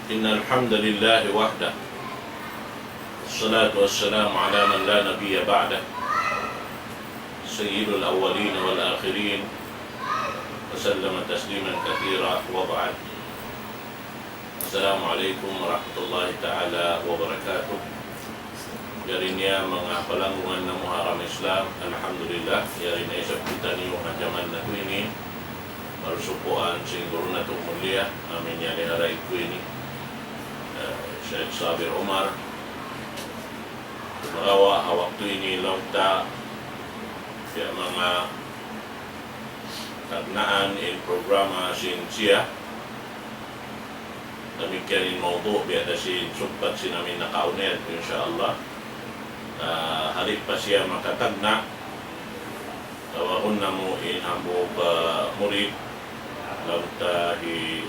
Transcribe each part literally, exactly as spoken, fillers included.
إن الحمد لله وحده، والصلاة والسلام على من لا نبي بعده، سيد الأولين والآخرين، وسلم تسليما كثيرا، وبعد. السلام عليكم ورحمة الله تعالى وبركاته. Jari niya manga palanggungan namu' ha agama Islam, alhamdulillah, yari na isab kitaniyu ha jaman natu' ini, marusukuan sin guru natu' mulia, amu in yari ha raik ku ini, eh, Sheikh Sabir Umar. Sumagawa' ha waktu ini laung ta, biya' manga tagnaan in programa sin siya. Damikkiyan in mawdu', biya' da sin sugpat sin amin nakauna yadtu, insya Allah. Ah, di' pa siya makatagna', tawagun namu' in hambuuk, ah, murid, laung ta hi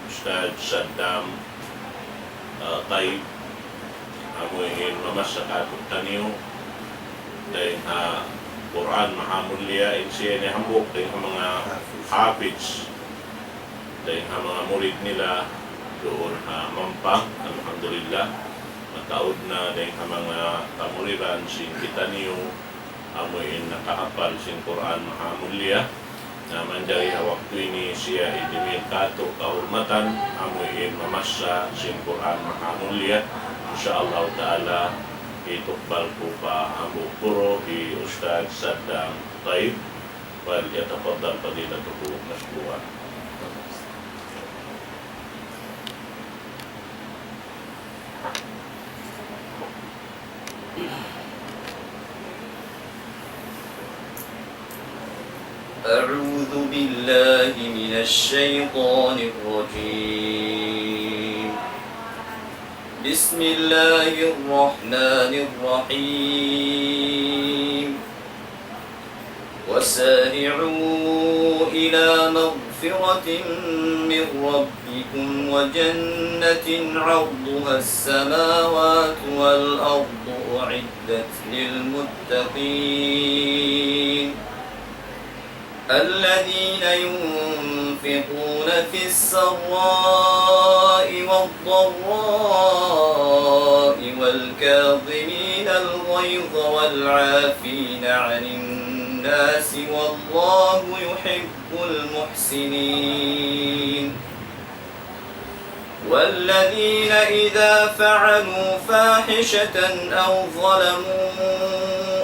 Ustadz Saddam, ah, Taib, amu in mamassa kātu'niyu dayn ha Qur'an Mahamulliya, in siya ini hambuuk dayn ha manga hafiz, dayn ha manga murid nila duun ha Mampang, alhamdulillah. Mataud na dayn ha manga kamuridan sin kitaniyu, amu in nakahapal sin Qur'an Mahamulliya. Na manjari ha waktu ini siya in dimihil kātu' kahurmatan, amu in mamassa sin Qur'an Mahamulliya. Insya Allah Ta'ala, hitukbal ku pa hambuuk guru, hi Ustadz Saddam Taib. فليتفضل فضيلته مشكورا. أعوذ بالله من الشيطان الرجيم. بسم الله الرحمن الرحيم. وسارعوا إلى مغفرة من ربكم وجنة عرضها السماوات والأرض أعدت للمتقين الذين ينفقون في السراء والضراء والكاظمين الغيظ والعافين عن الناس والله يحب المحسنين. والذين إذا فعلوا فاحشة أو ظلموا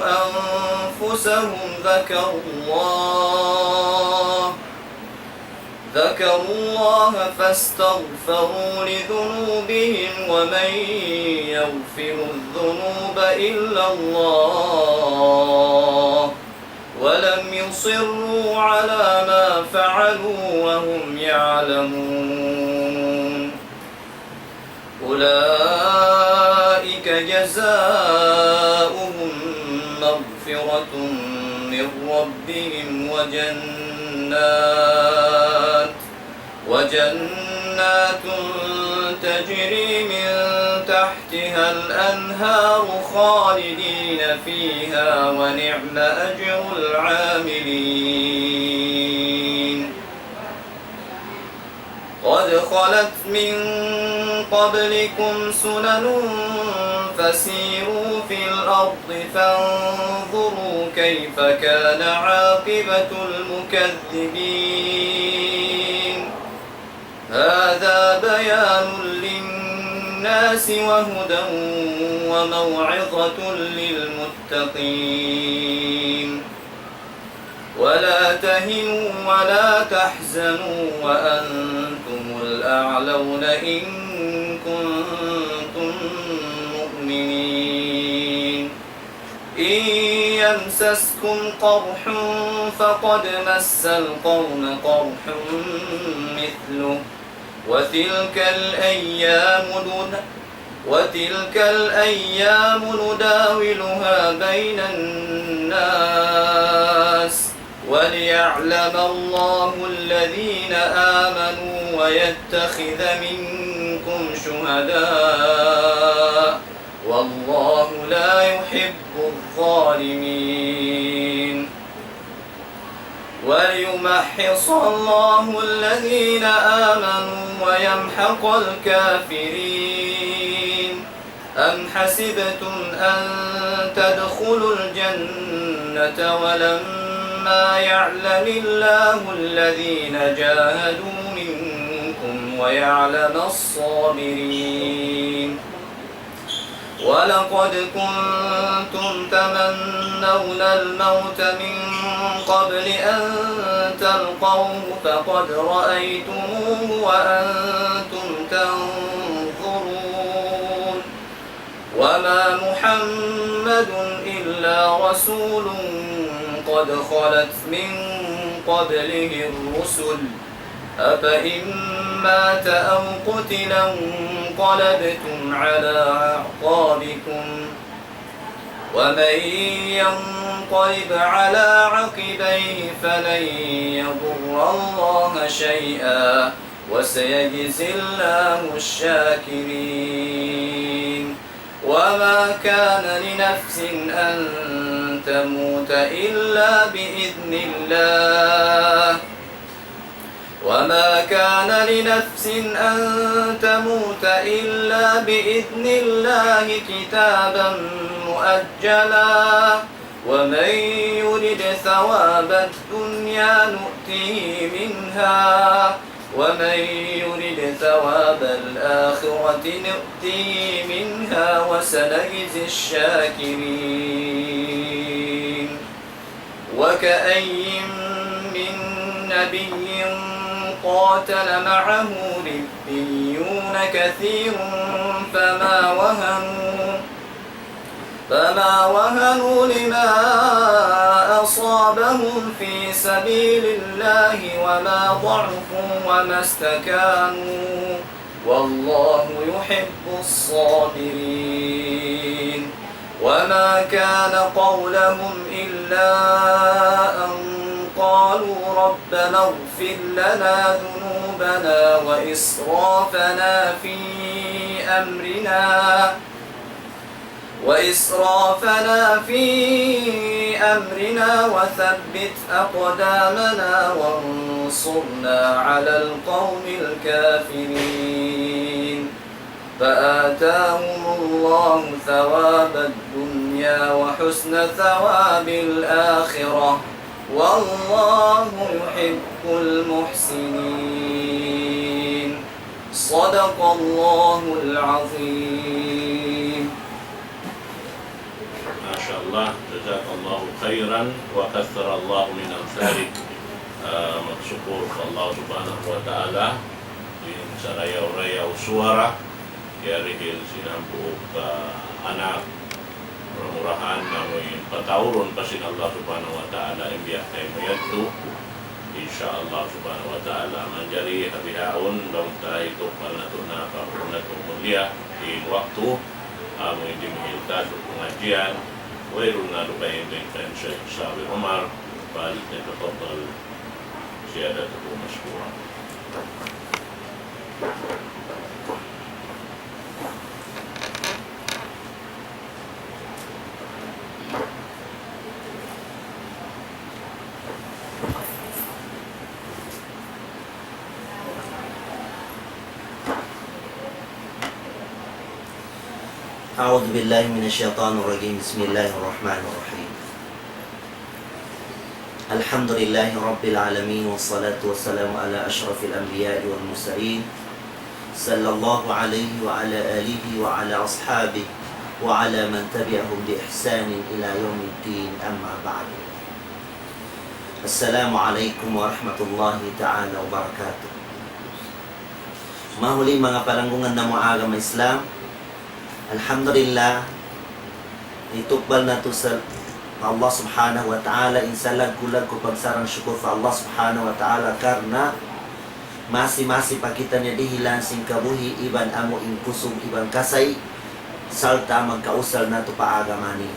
أنفسهم ذكروا الله، ذكروا الله فاستغفروا لذنوبهم ومن يغفر الذنوب إلا الله ولم يصروا على ما فعلوا وهم يعلمون. أولئك جزاؤهم مغفرة من ربهم وجنات وجنات تجري من تحتها الأنهار خالدين فيها ونعم أجر العاملين. قد خلت من قبلكم سنن فسيروا في الأرض فانظروا كيف كان عاقبة المكذبين. هذا بيان للناس وهدى وموعظة للمتقين. ولا تهنوا ولا تحزنوا وأنتم الأعلون إن كنتم مؤمنين. إن يمسسكم قرح فقد مس القوم قرح مثله وتلك الأيام ند-، وتلك الأيام نداولها بين الناس وليعلم الله الذين آمنوا ويتخذ منكم شهداء والله لا يحب الظالمين. وليمحص الله الذين آمنوا ويمحق الكافرين. أم حسبتم أن تدخلوا الجنة ولما يعلم الله الذين جاهدوا منكم ويعلم الصابرين. ولقد كنتم تمنون الموت من قبل أن تلقوه فقد رأيتموه وأنتم تنظرون. وما محمد إلا رسول قد خلت من قبله الرسل. أفإن مات أو قتل انقلبتم على أعقابكم ومن ينقلب على عقبيه فلن يضر الله شيئا وسيجزي الله الشاكرين. وما كان لنفس أن تموت إلا بإذن الله وما كان لنفس أن تموت إلا بإذن الله كتابا مؤجلا. ومن يرد ثواب الدنيا نؤته منها ومن يرد ثواب الآخرة نؤته منها وسنجزي الشاكرين. وكأين من نبي قاتل معه ربيون كثير فما وهنوا فما وهنوا لما أصابهم في سبيل الله وما ضعفوا وما استكانوا والله يحب الصابرين. وما كان قولهم إلا أن قالوا ربنا اغفر لنا ذنوبنا وإسرافنا في أمرنا وإسرافنا في أمرنا وثبت أقدامنا وانصرنا على القوم الكافرين. فآتاهم الله ثواب الدنيا وحسن ثواب الآخرة والله يحب المحسنين. صدق الله العظيم. ما شاء الله، جزاك الله خيرا وكثر الله من أمثالك. Ah, magsukul pa Allah Subhanahu wa Ta'ala, in sarayaw-rayaw suwara, yarihil sin hambuuk, ah, anak. Mura-murahan, amuin pataurun pa sin Allah Subhanahu wa Ta'ala in biya' kaymu yadtu. Insya Allah Subhanahu wa Ta'ala, manjari ha bihaun, laung ta hitukbal natu' na pa natu' mulia in waktu, amuin dimihil ta sin pangadjian, wayruun na lupa in bengkan Sheikh Sabir Umar, فليتفضل سيادته مشكورا. أعوذ بالله من الشيطان الرجيم. بسم الله الرحمن الرحيم. الحمد لله رب العالمين، والصلاة والسلام على أشرف الأنبياء والمرسلين، صلى الله عليه وعلى آله وعلى أصحابه وعلى من تبعهم بإحسان إلى يوم الدين، أما بعد. السلام عليكم ورحمة الله تعالى وبركاته. Mahuli manga palanggungan namu' agama Islam, alhamdulillah, hitukbal natu' sin Allah Subhanahu wa Ta'ala in salaggu'-laggu' pagsarang sukul pa Allah Subhanahu wa Ta'ala karna' masi-masi pa kitaniyu dihilan sin kabuhi' iban amu in kusug iban kasay, sarta' magkausal natu' pa agama niyu.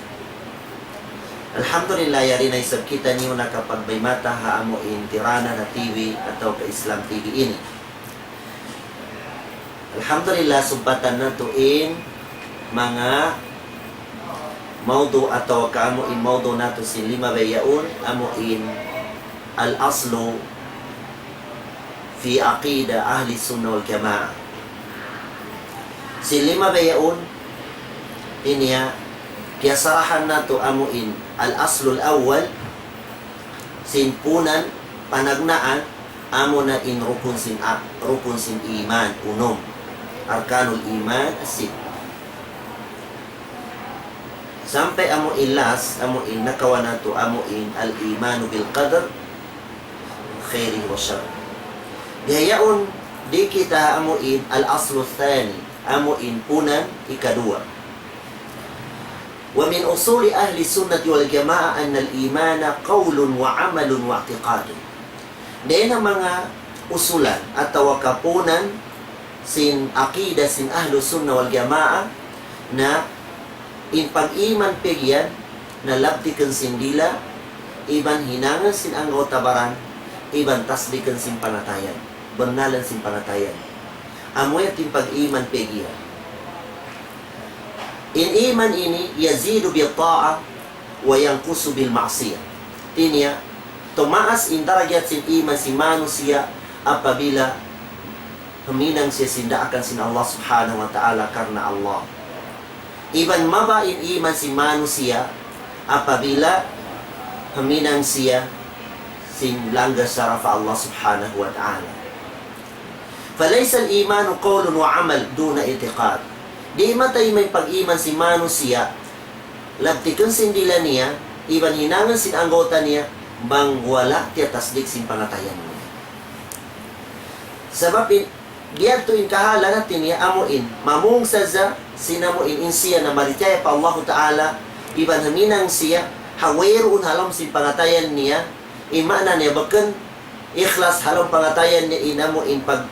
Alhamdulillah, yari na isab kitaniyu nakapagbaymata ha amu in Tirana na T V atawa ka Islam T V ini. Alhamdulillah, subbatan natu' in manga mawdu' atawa ka amu in mawdu' natu' sin limabay yaun, amu in الأصل في عقيدة أهل السنة والجماعة. Sin lima bihaun, ini ya, kiyasarahan natu' amu in الأصل الأول, sin punan, panagnaan, amu na in rukun sin a-, rukun sin iman, unum. أركان الإيمان الست. Sampay amu in last, amu in nakauna natu', amu in الإيمان بالقدر خيره وشره. Bihaun di kita amu in الأصل الثاني, amu in punan ikaduwa. ومن أصول أهل السنة والجماعة أن الإيمان قول وعمل واعتقاد. Dayn ha manga usulan atawa kapunan sin aqida sin Ahlus Sunnah wal Jamaah na in pag-iman pegyan na labtikun sin dila, iban hinangun sin anggawta' baran, iban tasdikun sin pangatayan, bannalun sin pangatayan. Amu yadtu in pag-iman pegyan. In iman ini يزيد بالطاعة وينقص بالمعصية. Hati niya, tumaas in darajat sin iman sin manusiya' apabila huminang siya sin daakan sin Allah Subhanahu wa Ta'ala karna' Allah. Iban mababa' in iman sin manusiya' apabila huminang siya sin langgal sara' pa Allah Subhanahu wa Ta'ala. فليس الإيمان قول وعمل دون اعتقاد. Di' matay in pag-iman sin manusiya', labtikun sin dila niya, iban hinangun sin anggawta' niya, bang wala' tiyatasdik sin pangatayan niya. Sabab in, biyadtu in kahalan hati niya amu in, mamung sadja sin amu in, in siya namarachaya pa Allahu Ta'ala, iban huminang siya, ha wayruun ha lawm sin pangatayan niya, in maana niya bukun ikhlas ha lawm pangatayan niya in amu in pag-,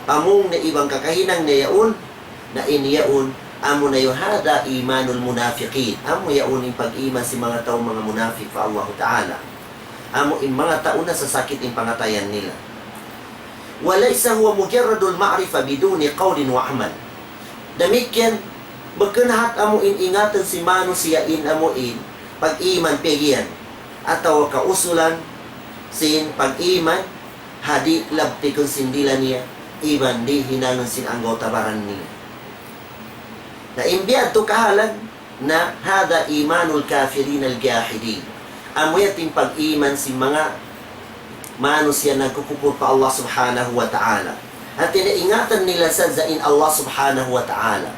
pamung niya iban kakahinang niya yaun, na in yaun, amu na yaun هذا إيمان المنافقين. Amu yaun in pag-iman sin manga tau manga munafik pa Allahu Ta'ala. Amu in manga tau nasasakit in pangatayan nila. وليس هو مجرد المعرفة بدون قول وعمل. Damikkiyan, bukun hat amu in ingatan sin manusiya' in amu in pag-iman pegyan, atawa kausulan sin pag-iman, ha di' labtikun sin dila niya, iban di' hinangun sin anggawta' baran niya. Na in biyadtu kahalan, na هذا إيمان الكافرين الجاحدين. Amu yadtu in pag-iman sin manga manusiya' nagkukupur pa Allah Subhanahu wa Ta'ala. Hati niya ingatan nila sadja in Allah Subhanahu wa Ta'ala.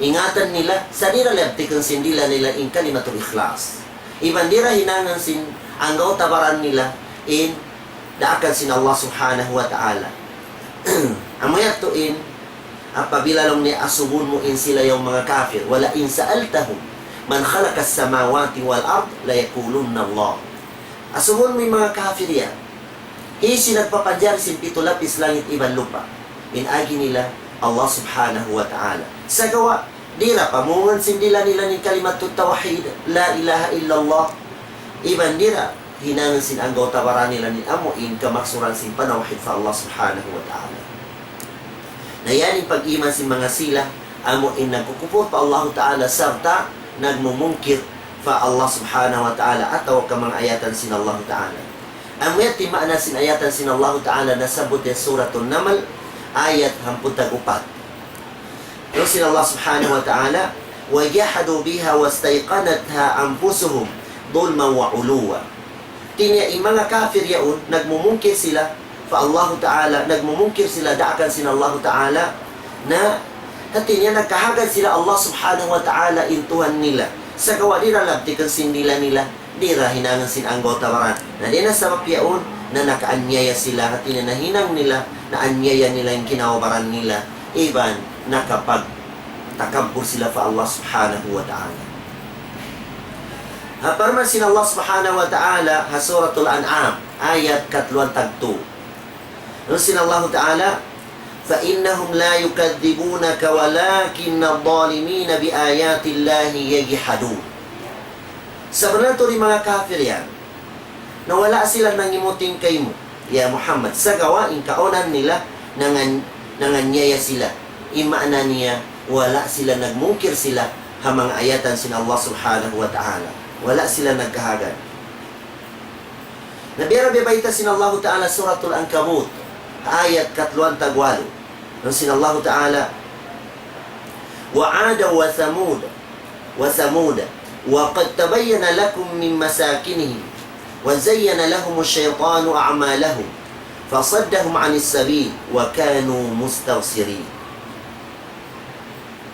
Ingatan nila, sa' di' da labtikun sin dila nila in kalimatul ikhlas. Iban di' da hinangun sin anggawta' baran nila in daakan sin Allah Subhanahu wa Ta'ala. Amu yadtu in, apabila laung niya asubuhun mu in sila yaun manga kafir, ولئن سألتهم من خلق السماوات والأرض ليقولن الله. Asubuhun mu in manga kafir yan, hisiyu in nagpapanjari sin pitu lapis langit iban lupa'? In agi nila, Allah Subhanahu wa Ta'ala. Sagawa', di' da pamungun sin dila nila in kalimatut tawhid, لا إله إلا الله. Iban di' da hinangun sin anggawta' baran nila in amu in kamaksuran sin panawhid pa Allah Subhanahu wa Ta'ala. Na yan in pag-iman sin manga sila, amu in nagkukupur pa Allahu Ta'ala sarta' nagmumungkir pa Allah Subhanahu wa Ta'ala atawa ka manga ayatan sin Allahu Ta'ala. Amu yadtu in maana sin ayatan sin Allahu Ta'ala nasabbut ha Suratun Naml, ayat hangpu' tag-upat. Laung sin Allah Subhanahu wa Ta'ala, وجحدوا بها واستيقنتها أنفسهم ظلما وعلوا. Hati niya in manga kafir yaun, nagmumungkir sila pa Allahu Ta'ala, nagmumungkir sila daakan sin Allahu Ta'ala, na hati niya nagkahagad sila Allah Subhanahu wa Ta'ala in Tuhan nila. Sagawa' di' da labtikun sin dila nila, di' da hinangun sin anggawta' baran. Na dayn ha sabab yaun, na nakaanyaya sila, hati niya nahinang nila, naanyaya nila in ginhawa-baran nila, iban nakapagtakabbur sila pa Allah Subhanahu wa Ta'ala. Ha parman sin Allah Subhanahu wa Ta'ala, ha Suratul An'am, ayat katluan tagtu. Laung sin Allahu Ta'ala, فإنهم لا يكذبونك ولكن الظالمين بآيات الله يجحدون. Sabunnal tuud in manga kafir yan, na wala' sila nangimuting kaymu, ya Muhammad, sagawa' in kaunan nila nangan-, nanganyaya sila. In maana niya, wala' sila nagmungkir sila ha manga ayatan sin Allah Subhanahu wa Ta'ala. Wala' sila nagkahagad. Na biya' ra biya' bayta' sin Allahu Ta'ala Suratul Ankabut, ayat katluan tagwalu. Laung sin Allahu Ta'ala, وعادا وثمود وثمود وقد تبين لكم من مساكنهم وزين لهم الشيطان أعمالهم فصدهم عن السبيل وكانوا مستبصرين.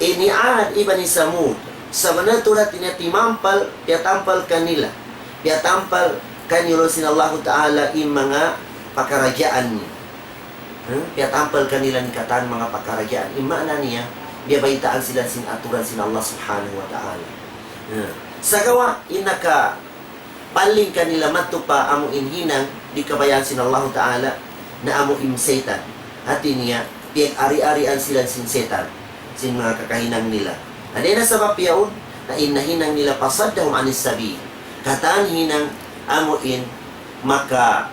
Ini Ad iban hi Samud, sabunnal tuud hati niya timampal, piyatampal kanila. Piyatampal kaniyu laung sin Allahu Ta'ala in manga pakaradjaan niya. Hmm? Piyatampal kanila in katan manga pakaradjaan. In maana niya, biyabaytaan sila sin aturan sin Allah Subhanahu wa Ta'ala. Hmm. Sagawa', in naka paling kanila madtu pa amu in hinang di' kabayaan sin Allahu Ta'ala, na amu in saytan. Hati niya, piyag-ari-arian sila sin saytan, sin manga kakahinang nila. Na dayn ha sabab yaun, na in nahinang nila فصدهم عن السبيل. Katan hinang amu in maka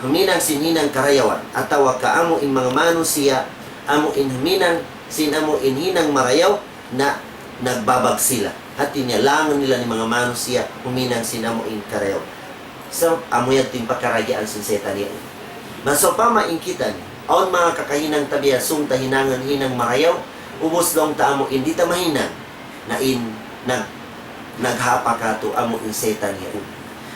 huminang sin hinang karayawan, atawa ka amu in manga manusiya', amu in huminang sin amu in hinang marayaw, na nagbabag sila. Hati niya, langun nila in manga manusiya', huminang sin amu in karayaw. So, amu yan in pakaradjaan sin saytan yaun. Na sawpama in kita ini, awn manga kakahinang ta biya' sung ta hinangun hinang marayaw, ubus laung ta amu in di' ta mahinang. Na in nag-, naghapa katu' amu in saytan yaun.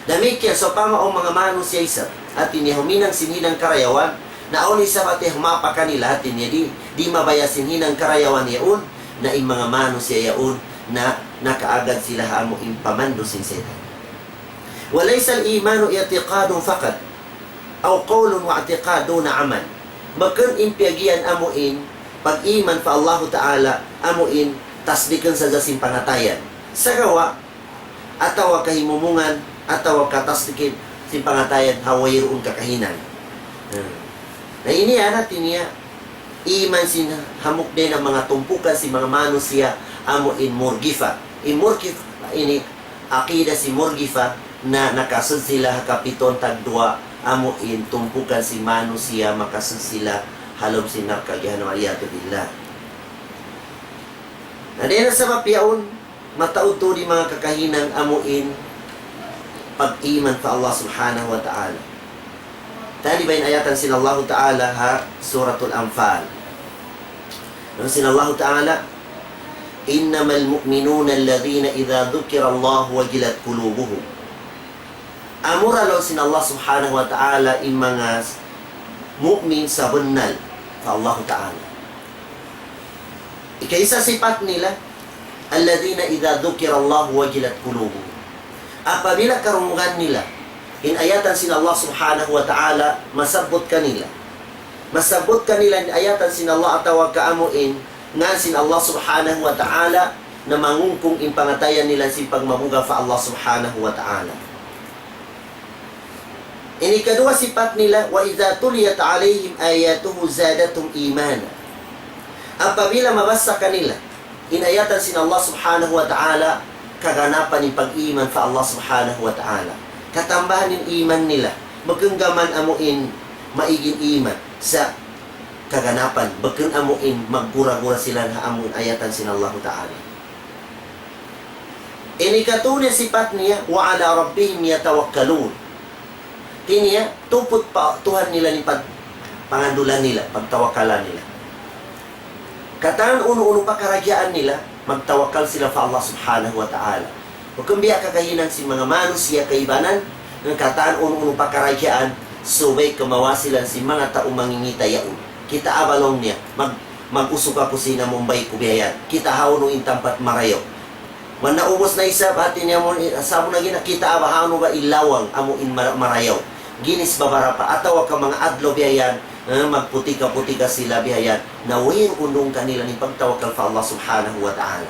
Damikkiyan, sawpama awn manga manusiya' isab, hati niya huminang sin hinang karayawan, na awn isab hati humapa kanila, hati niya di', di' mabaya' sin hinang karayawan yaun, na in manga manusiya' yaun, na nakaagad sila ha amu in pamandu' sin saytan. وليس الإيمان اعتقاد فقط أو قول واعتقاد دون عمل. Bukun in piyagiyan amu in pag-iman pa Allahu Ta'ala, amu in tasdikun sadja sin pangatayan. Sagawa', atawa ka himumungan, atawa ka tasdikun sin pangatayan, ha wayruun kakahinang. Hmm. Na ini yan hati niya, iman sin hambuuk dayn ha manga tumpukan sin manga manusiya', amu in Murjifa. In Murjifa ini, aqida sin Murjifa, na nakasud sila ha kapituan tagduwa, amu in tumpukan sin manusiya', makasud sila ha lawm sin narka' jahannam, والعياذ بالله. Na dayn ha sabab yaun, mataud tuud in manga kakahinang amu in pag-iman pa Allah Subhanahu wa Ta'ala. Taniyu ba in ayatan sin Allahu Ta'ala ha Suratul Anfal. Laung sin Allahu Ta'ala, إنما المؤمنون الذين إذا ذكر الله وجلت قلوبهم. Amura laung sin Allah Subhanahu wa Ta'ala in manga mu'min sabunnal pa Allahu Ta'ala. Ikaisa sipat nila, الذين إذا ذكر الله وجلت قلوبهم. Apabila karungugan nila in ayatan sin Allah Subhanahu wa Ta'ala masabbut kanila, masabbut kanila in ayatan sin Allah atawa ka amu in ngan sin Allah Subhanahu wa Ta'ala, na mangungkung in pangatayan nila sin pagmabuga' pa Allah Subhanahu wa Ta'ala. Ini kaduwa sipat nila, وإذا تليت عليهم آياته زادتهم إيمانا. Apabila mabassa kanila in ayatan sin Allah Subhanahu wa Ta'ala, kaganapan in pag-iman pa Allah Subhanahu wa Ta'ala. Katambahan in iman nila. Bukun gam amu in maig in iman. Sa' kaganapan, bukun amu in maggura-gura sila ha amu in ayatan sin Allahu Ta'ala. Ini katu' niya sipat niya, وعلى ربهم يتوكلون. Hati niya, tuput pa Tuhan nila in pag-, pangandulan nila, pagtawakalan nila. Katan unu-unu pakaradjaan nila, magtawakal sila pa Allah Subhanahu wa Ta'ala. Bukun biya' kakahinang sin manga manusiya' kaibanan, in katan unu-unu pakaradjaan, subay kamawasilan sin manga tau mangingita yaun. Kitaa ba laung niya, mag-, mag-usug aku sin amu in bay ku biya' yan. Kitaa hawnu in tampat marayaw. Bang naubus na isab, hati niya amu, sabu na gina, kitaa ba hawnu ba in lawang amu in mara-, marayaw. Ginis babarapa, atawa ka manga adlaw biya' yan, eh, magputika-putika sila biya' yan. Na wayruun duun kanila in pagtawakal pa Allah Subhanahu wa Ta'ala.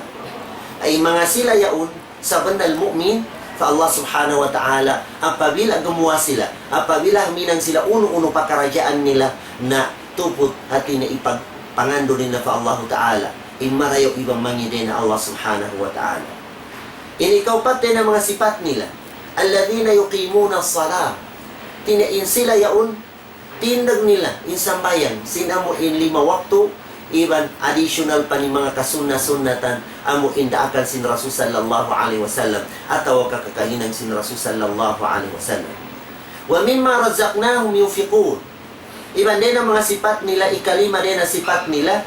Ay manga sila yaun, sabunnal mu'min pa Allah Subhanahu wa Ta'ala, apabila gumuwa' sila, apabila huminang sila unu-unu pakaradjaan nila, na tuput hati niya ipagpangandu' nila pa Allahu Ta'ala, in marayaw iban mangi' dayn ha Allah Subhanahu wa Ta'ala. Ini kaupat dayn ha manga sipat nila, الذين يقيمون الصلاة. Hati niya in sila yaun, tindug nila in sambahayang, sin amu in lima waktu, iban additional pa in manga kasunna-sunnatan, amu in daakan sin Rasul sallallahu alayhi wasallam, atawa ka kakahinang sin Rasul sallallahu alayhi wasallam. ومما رزقناهم ينفقون. Iban dayn ha manga sipat nila, ikalima dayn ha sipat nila,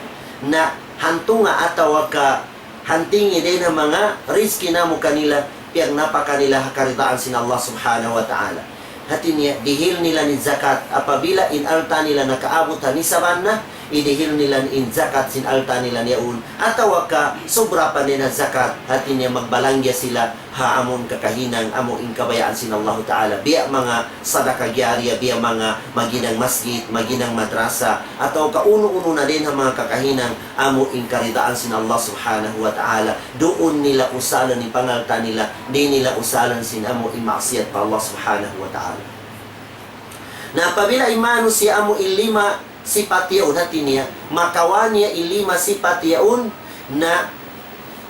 na hantunga atawa ka hantingi dayn ha manga rizki namu' kanila, piyagnapaka nila ha karidaan sin Allah Subhanahu wa Ta'ala. Hati niya, dihil nila in zakat, apabila in alta' nila nakaabut ha nisaban na, idihil nila in zakat sin alta' nila yaun, atawa ka subra pa nila zakat, hati niya magbalanggiya sila, ha amun kakahinang, amu in kabayaan sin Allahu Ta'ala. Biya' manga sadaka jariya, biya' manga maghinang masjid, maghinang madrasa, atawa ka unu-unu na dayn ha manga kakahinang, amu in karidaan sin Allah Subhanahu wa Ta'ala. Duun nila usalan in pangalta' nila, di' nila usalan sin amu in maksiyat pa Allah Subhanahu wa Ta'ala. Na apabila in manusiya' amu in lima sipat yaun, hati niya, makawa' niya in lima sipat yaun, na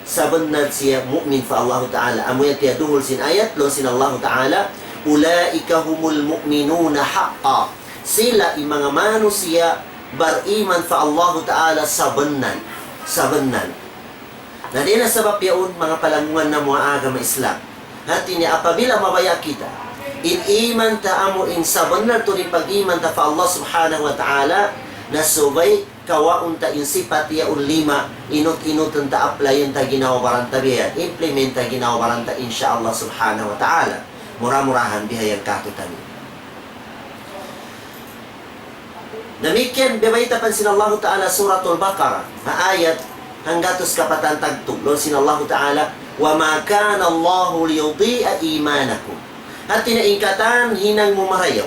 sabunnal siya mu'min pa Allahu Ta'ala. Amu yan tiyaduhul sin ayat, laung sin Allahu Ta'ala, أولئك هم المؤمنون حقا. Sila in manga manusiya' bariman pa Allahu Ta'ala sabunnal. Sabunnal. Na dayn ha sabab yaun, manga palanggungan namu' ha agama Islam. Hati niya apabila mabaya' kita, in iman ta amu in sabunnal tuud in pag-iman ta pa Allah Subhanahu wa Ta'ala, na subay kawaun ta in sipat yaun lima, inut-inutun ta, applyan ta ginhawa-baran ta biya' yan, implement ta ginhawa-baran ta, insya Allah Subhanahu wa Ta'ala. Mura-murahan bihayan katu'taniyu. Damikkiyan, biya' bayta' pa sin Allahu Ta'ala Suratul Baqarah, ha ayat hanggatus kapatan tagtu, laung sin Allahu Ta'ala, وما كان الله ليضيع إيمانكم. Hati niya in katan hinang mu marayaw,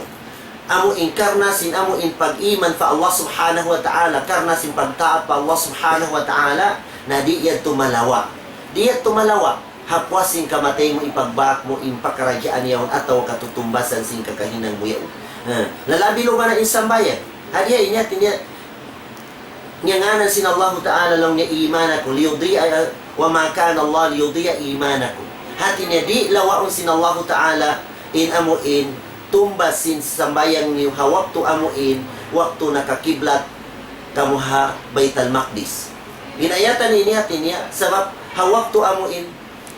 amu in karna' sin amu in pag-iman pa Allah Subhanahu wa Ta'ala, karna' sin pagtaat pa Allah Subhanahu wa Ta'ala, na di' yadtu malawa'. Di' yadtu malawa'. Ha puas sin kamatay mu, ipagbak mu in pakaradjaan yaun atawa katutumbasan sin kakahinang mu yaun. Ha. Lalabi luba na in sambahayang. Hadiya ini hati niya, ngānan sin Allahu Ta'ala laung niya إيمانكم ليضيع، وما كان الله ليضيع إيمانكم. Hati niya di' lawaun sin Allahu Ta'ala in amu in tumbas sin sambahayang niyu ha waktu amu in, waktu nakakiblat kamu ha Baitul Maqdis. In ayatan ini hati niya, sabab ha waktu amu in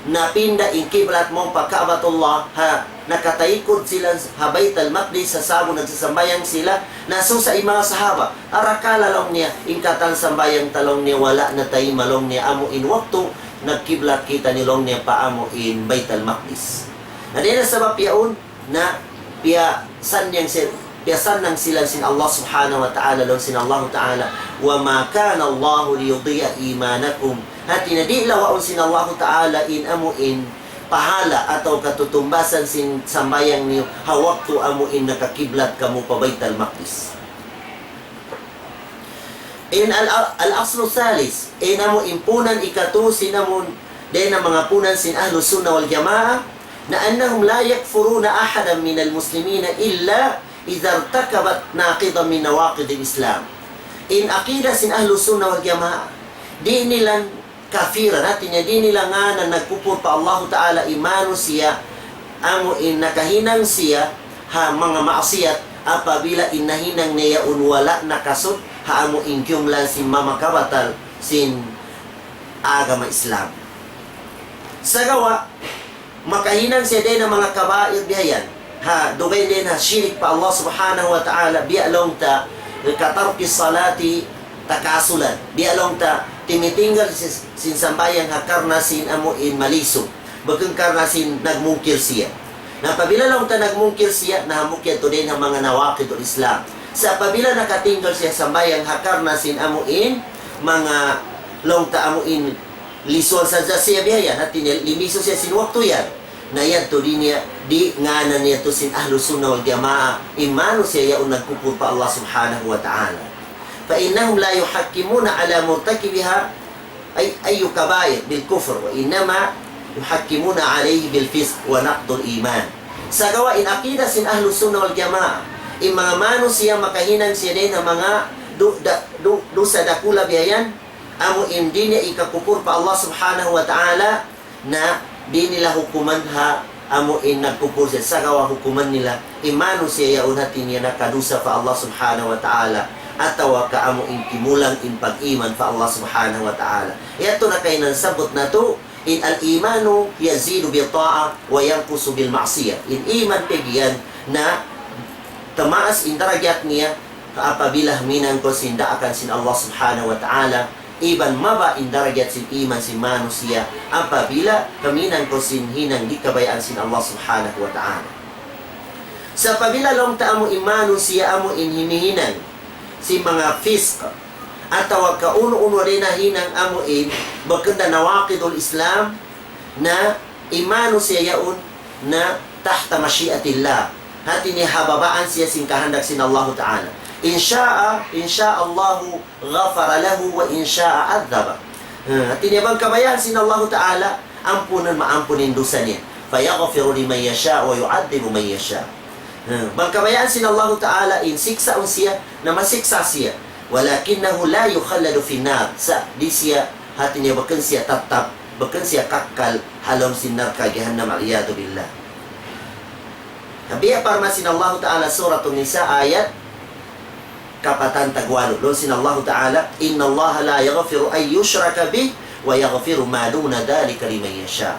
napinda in kiblat mawn pa Ka'batullah, ha, nakataykud sila ha Baitul Maqdis, ha sa'bu nagsasambahayang sila, nasusa in manga sahaba. Arakala' laung niya, in katan sambahayang ta laung niya, wala' natayma' laung niya, amu in waktu nagkiblat kitaniyu laung niya pa amu in Baitul Maqdis. Na dayn ha sabab yaun, na piyasannyang si-, piyasannang sila sin Allah Subhanahu wa Ta'ala, laung sin Allahu Ta'ala, وما كان الله ليضيع إيمانكم. Hati niya di' lawaun sin Allahu Ta'ala in amu in pahala atawa katutumbasan sin sambahayang niyu ha waktu amu in nakakiblat kamu pa Baitul Maqdis. In al-, al-aslu thalith, in amu in punan ikatu sin amu, dayn ha manga punan sin Ahlus Sunnah wal Jamaah, na أنهم لا يكفرون أحدا من المسلمين إلا إذا ارتكب ناقضا من نواقض الإسلام. In akida sin Ahlus Sunnah wal Jamaah, di' nila kafiran, hati niya di' nila ngānan nagkupur pa Allahu Ta'ala in manusiya', amu in nakahinang siya ha manga maksiyat, apabila in nahinang niya yaun wala' nakasud ha amu in jumlah sin manga kabatal sin agama Islam. Sagawa', makahinang siya dayn ha manga kabair biya' yan. Ha, dugaing dayn ha shirik pa Allah Subhanahu wa Ta'ala, biya' laung ta, كترك الصلاة تكاسلا. Biya' laung ta, timitinggal sin, sin sambahayang ha karna' sin amu in malisug. Bukun karna' sin nagmungkil siya. Na apabila laung ta nagmungkil siya, na hambuuk yadtu dayn ha manga nawaqidul Islam. Sa' apabila nakatinggal siya sambahayang ha karna' sin amu in, manga laung ta amu in lisuan sadja siya biya' yan, hati niya limisu siya sin waktu yan. Na yadtu di' niya, di' ngānan yadtu sin Ahlus Sunnah wal Jamaah, in manusiya' yaun nagkupur pa Allah Subhanahu wa Ta'ala. فإنهم لا يحكمون على مرتكبها أي، أي كبائر بالكفر، وإنما يحكمون عليه بالفسق ونقض الإيمان. Sagawa' in akida sin Ahlus Sunnah wal Jamaah, in manga manusiya' makahinang siya dayn ha manga du-, da-, du-, dusa dakula' biya' yan, amu in di' niya ikakupur pa Allah Subhanahu wa Ta'ala, na di' nila hukuman ha amu in nagkupur siya, sagawa' hukuman nila in manusiya' yaun hati niya nakadusa pa Allah Subhanahu wa Ta'ala, atawa ka amu in kimulang in pag-iman pa Allah Subhanahu wa Ta'ala. Yadtu na kaina nasabbut natu', in الإيمان يزيد بالطاعة وينقص بالمعصية. In iman pag'iyan na Tamaas in darajat niya apabila huminang kaw sin daakan sin Allah Subhanahu wa Ta'ala, iban mababa' in darajat sin iman sin manusiya' apabila huminang kaw sin hinang di' kabayaan sin Allah Subhanahu wa Ta'ala. Sa' apabila laung ta amu in manusiya' amu in himihinang sin manga fisq, atawa ka unu-unu di' na hinang amu in, bukun da nawaqidul Islam, na in manusiya' yaun na tahta mashiatillah. Hati niya ha babaan siya sin kahandak sin Allahu Ta'ala. In sha'a, in sha'a Allahu ghafara lahu wa in sha'a adhaba. Ha, hati niya bang kabayaan sin Allahu Ta'ala, ampunun, maampun in dusa niya. فيغفر لمن يشاء ويعذب من يشاء. Ha, bang kabayaan sin Allahu Ta'ala, in siksaun siya, na masiksa siya. ولكنه لا يخلد في النار. Sa' di' siya, hati niya bukun siya tattap, bukun siya kakkal ha lawm sin narka' jahannam, والعياذ بالله. Biya' parman sin Allahu Ta'ala Suratun Nisa ayat kapatan tagwalu. Laung sin Allahu Ta'ala, إن الله لا يغفر أن يشرك به ويغفر ما دون ذلك لمن يشاء.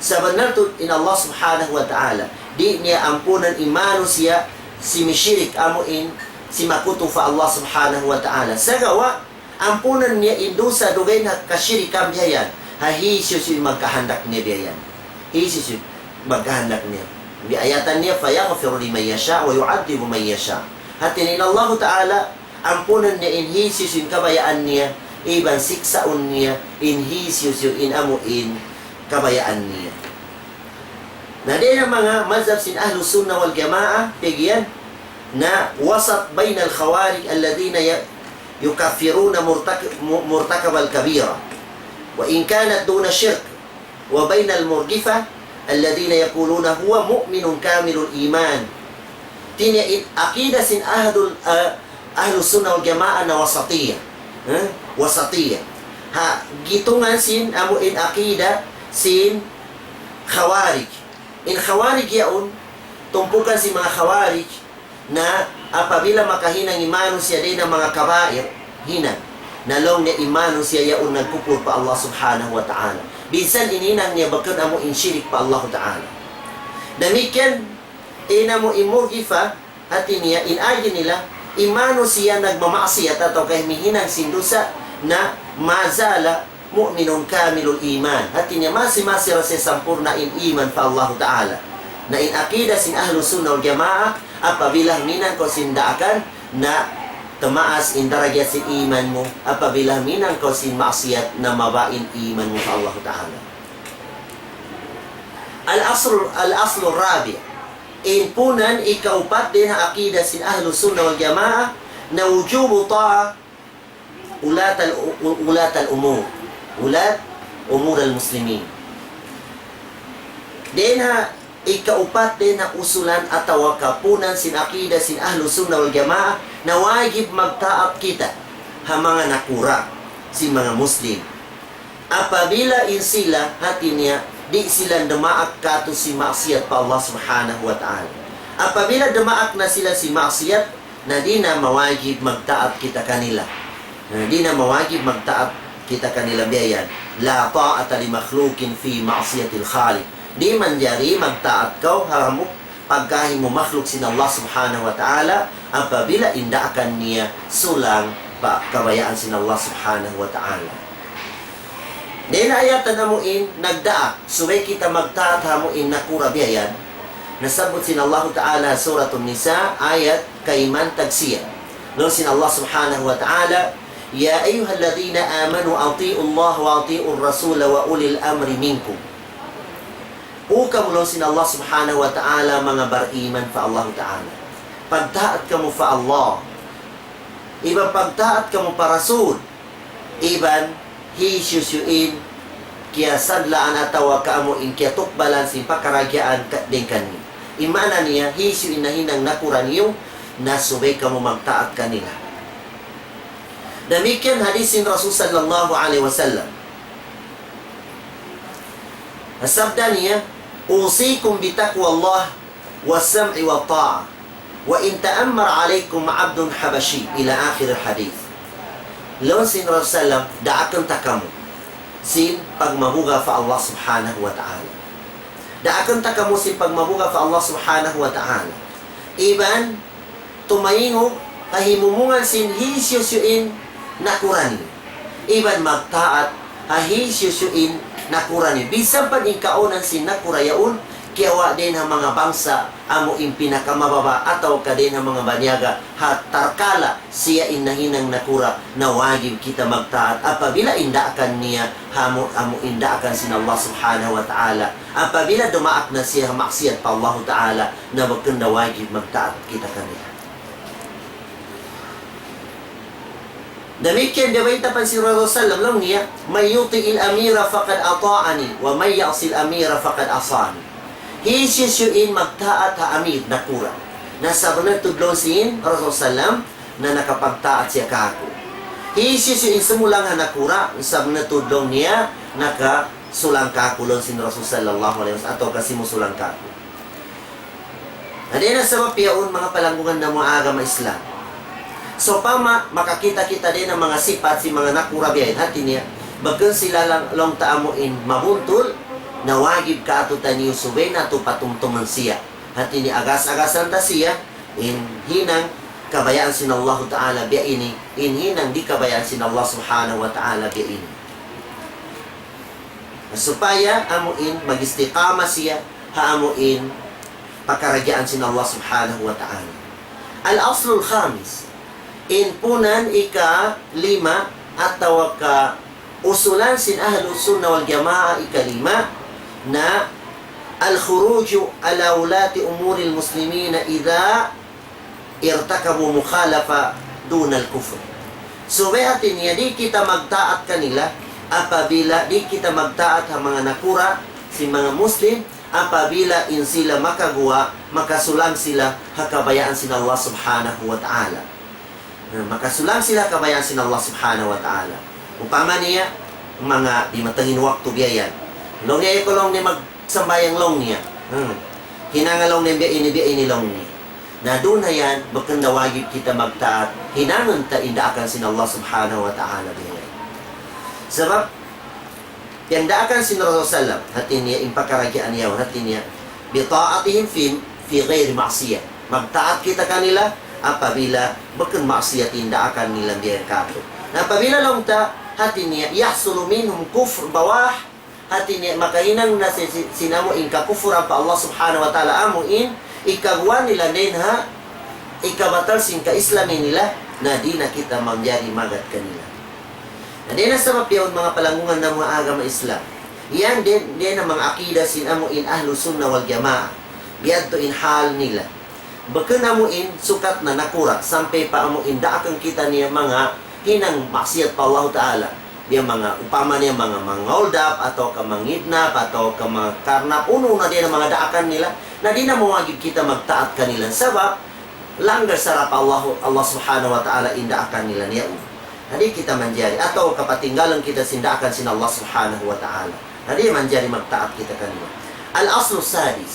Sabunnal tuud in Allah Subhanahu wa Ta'ala, di' niya ampunun in manusiya' simishirik amu in simakutu pa Allah Subhanahu wa Ta'ala. Sagawa', ampunun niya in dusa dugaing ha kashirikan biya' yan. Ha hisiyu-siyu in magkahandak niya biya' yan. Hisiyu-siyu in magkahandak niya. Biya' ayatan niya, فيغفر لمن يشاء ويعذب من يشاء. Hati niya in Allahu Ta'ala, ampunun niya in hisiyu-siyu in kabayaan niya, iban siksaun niya in hisiyu-siyu in amu in kabayaan niya. Na dayn ha manga mazhab sin Ahlus Sunnah wal Jamaah, pag-iyan, na وسط بين الخوارج الذين ي-، يكفرون مرتك-، م-، مرتكب الكبيرة، وإن كانت دون شرك، وبين المرجفة الذين يقولون هو مؤمن كامل الإيمان. Hati niya in aqida sin ahlul, ah, Ahlus Sunnah wal Jamaah na wasatiyya. Eh? Wasatiyya. Ha, gitungan sin amu in aqida sin Khawarij. In Khawarij yaun, tumpukan sin manga Khawarij, na apabila makahinang in manusiya' dayn ha manga kabair, hinang. Na laung niya in manusiya' yaun nagkupur pa Allah Subhanahu wa Ta'ala. Minsan in hinang niya bukun amu in shirik pa Allah Ta'ala. Damikkiyan, in amu in Murjifa, hati niya, in agi nila, in manusiya' nagmamaksiyat atawa ka himihinang sin dusa na ما زال مؤمن كامل الإيمان. Hati niya, masi-masi ra siya sampurna' in iman pa Allahu Ta'ala. Na in aqida sin Ahlus Sunnah wal Jamaah, apabila huminang kaw sin daakan, na tamaas in darajat sin iman mu, apabila huminang kaw sin maksiyat, na mababa' in iman mu pa Allahu Ta'ala. الأصل، الأصل الرابع. In punan ikaupat dayn ha aqida sin Ahlus Sunnah wal Jamaah, na وجوب طاعة ولاة ال-، ولاة الأمور، ولاة أمور المسلمين. Dayn ha ikaupat dayn ha usulan atawa ka punan sin aqida sin Ahlus Sunnah wal Jamaah, na wajib magtaat kita ha manga nakura' sin manga Muslim. Apabila in sila, hati niya, di' sila dumaak katu' sin maksiyat pa Allah Subhanahu wa Ta'ala. Apabila dumaak na sila sin maksiyat, na di' na mawajib magtaat kita kanila. Na di' na mawajib magtaat kita kanila biya' yan. لا طاعة لمخلوق في معصية الخالق. Di' manjari magtaat kaw ha hambuuk pagkahi mu makhluk sin Allah Subhanahu wa Ta'ala, apabila in daakan niya sulang pa kabayaan sin Allah Subhanahu wa Ta'ala. Dayn ha ayatan amu in nagdaak, subay kita magtaat ha amu in nakura' biya' yan. Nasabbut sin Allahu Ta'ala Suratun Nisa, ayat kaiman tagsiya. Laung sin Allah Subhanahu wa Ta'ala, يا أيها الذين آمنوا أطيعوا الله وأطيعوا الرسول وأولي الأمر منكم. O kamu, laung sin Allah Subhanahu wa Ta'ala, manga bariman pa Allahu Ta'ala, pagtaat kamu pa Allah, iban pagtaat kamu pa Rasul, iban hisiyu-siyu in kiyasadlaan atawa ka amu in kiyatukbalan sin pagkarajaan ka-, dayn kaniyu. In maana niya, hisiyu in nahinang nakura' niyu, na subay kamu magtaat kanila. Damikkiyan hadis sin Rasul sallallahu alayhi wasallam. Sabda niya, أوصيكم بتقوى الله والسمع والطاعة وإن تأمر عليكم عبد حبشي إلى آخر الحديث. Laung sin Rasul sallam, daakan ta kamu sin pagmabuga pa Allah Subhanahu wa Ta'ala. Daakan ta kamu sin pagmabuga pa Allah Subhanahu wa Ta'ala. Iban tumaingug ha himumungan sin hisiyu-siyu in nakura' niya. Iban magtaat ha hisiyu-siyu in nakura' niya. Bisan pa in kaunan sin nakura' yaun, kiyawa' dayn ha manga bangsa amu in pinakamababa' atawa ka dayn ha manga baniyaga, ha tarkala siya in nahinang nakura', na wajib kita magtaat apabila in daakan niya amu, amu in daakan sin Allah Subhanahu wa Ta'ala. Apabila dumaak na siya ha maksiyat pa Allah Ta'ala, na bukun na wajib magtaat kita kaniya. Damikkiyan biya' bayta' pa sin Rasul sallam, laung niya, من يطع الأمير فقد أطاعني، ومن يعص الأمير فقد عصاني. Hisiyu-siyu in magtaat ha amir, nakura', na sabunnal tuud laung sin Rasul sallam, na nakapagtaat siya kāku'. Hisiyu-siyu in sumulang ha nakura', sabunnal tuud laung niya, nakasulang kāku' laung sin Rasul sallallahu alayhi wasallam, atawa ka simusulang kāku'. Na dayn ha sabab yaun, manga palanggungan namu' agama Islam. Sawpama makakita' kita dayn ha manga sipat sin manga nakura' biya' yan, hāti niya, bukun sila laung, laung ta amu in mabuntul, na wajib kātu' taniyu subay natu' patumtuman siya. Hāti niya, agas-agasan ta siya, in hinang kabayaan sin Allahu Ta'ala biya' ini, in hinang di' kabayaan sin Allah Subhanahu wa Ta'ala biya' ini. Supaya amu in mag-istiqamah siya ha amu in pakaradjaan sin Allah Subhanahu wa Ta'ala. الأصل الخامس, in punan ikalima atawa ka usulan sin Ahlus Sunnah wal Jamaah ikalima, na الخروج على ولاة أمور المسلمين إذا ارتكبوا مخالفة دون الكفر. Subay, hāti niya, di' kita magtaat kanila apabila, di' kita magtaat ha manga nakura' sin manga Muslim apabila in sila makaguwa', makasulang sila ha kabayaan sin Allah Subhanahu wa Ta'ala. Na, makasulang sila ha kabayaan sin Allah Subhanahu wa Ta'ala. Upama niya, manga dimatung in waktu biya' yan. Laung niya, ayaw kaw laung niya magsambahayang laung niya. Hmm. Hinanga laung niya biya' ini, biya' ini laung niya. Na duun na yan, bukun na wajib kita magtaat. Hinangun ta in daakan sin Allah Subhanahu wa Ta'ala biya' yan. Sabab, in daakan sin Rasul sallam, hāti niya, in pakaradjaan yaun, hāti niya, بطاعتهم في، في غير معصية. Magtaat kita kanila apabila bukun maksiyat in daakan nila biya' kātu'. Na apabila laung ta, hāti niya, يحصل منهم كفر بواح, hāti niya, makahinang na si, si, sin amu in kakufuran pa Allah Subhanahu wa Ta'ala, amu in hikaguwa' nila dayn ha hikabatal sin ka-Islam nila, na di' na kita manjari magad kanila. Na dayn ha sabab yaun, manga palanggungan namu' agama Islam. Yan dayn, dayn ha manga akida sin amu in Ahlus Sunnah wal Jamaah. Biya' yadtu in hal nila. Bukun amu in sukat na nakura', sampay pa amu in daakan kita niya manga hinang maksiyat pa Allahu Ta'ala. Biya' manga, upama niya manga, manga hold up, atawa ka manga kidnap, atawa ka manga karna' unu na dayn ha manga daakan nila, na di' na mawajib kita magtaat kanila. Sabab, langgal sara' pa Allah, Allah Subhanahu wa Ta'ala in daakan nila niya. Na di' kita manjari, atawa ka patinggalan kita sin daakan sin Allah Subhanahu wa Ta'ala. Na di' manjari magtaat kita kanila. الأصل السادس.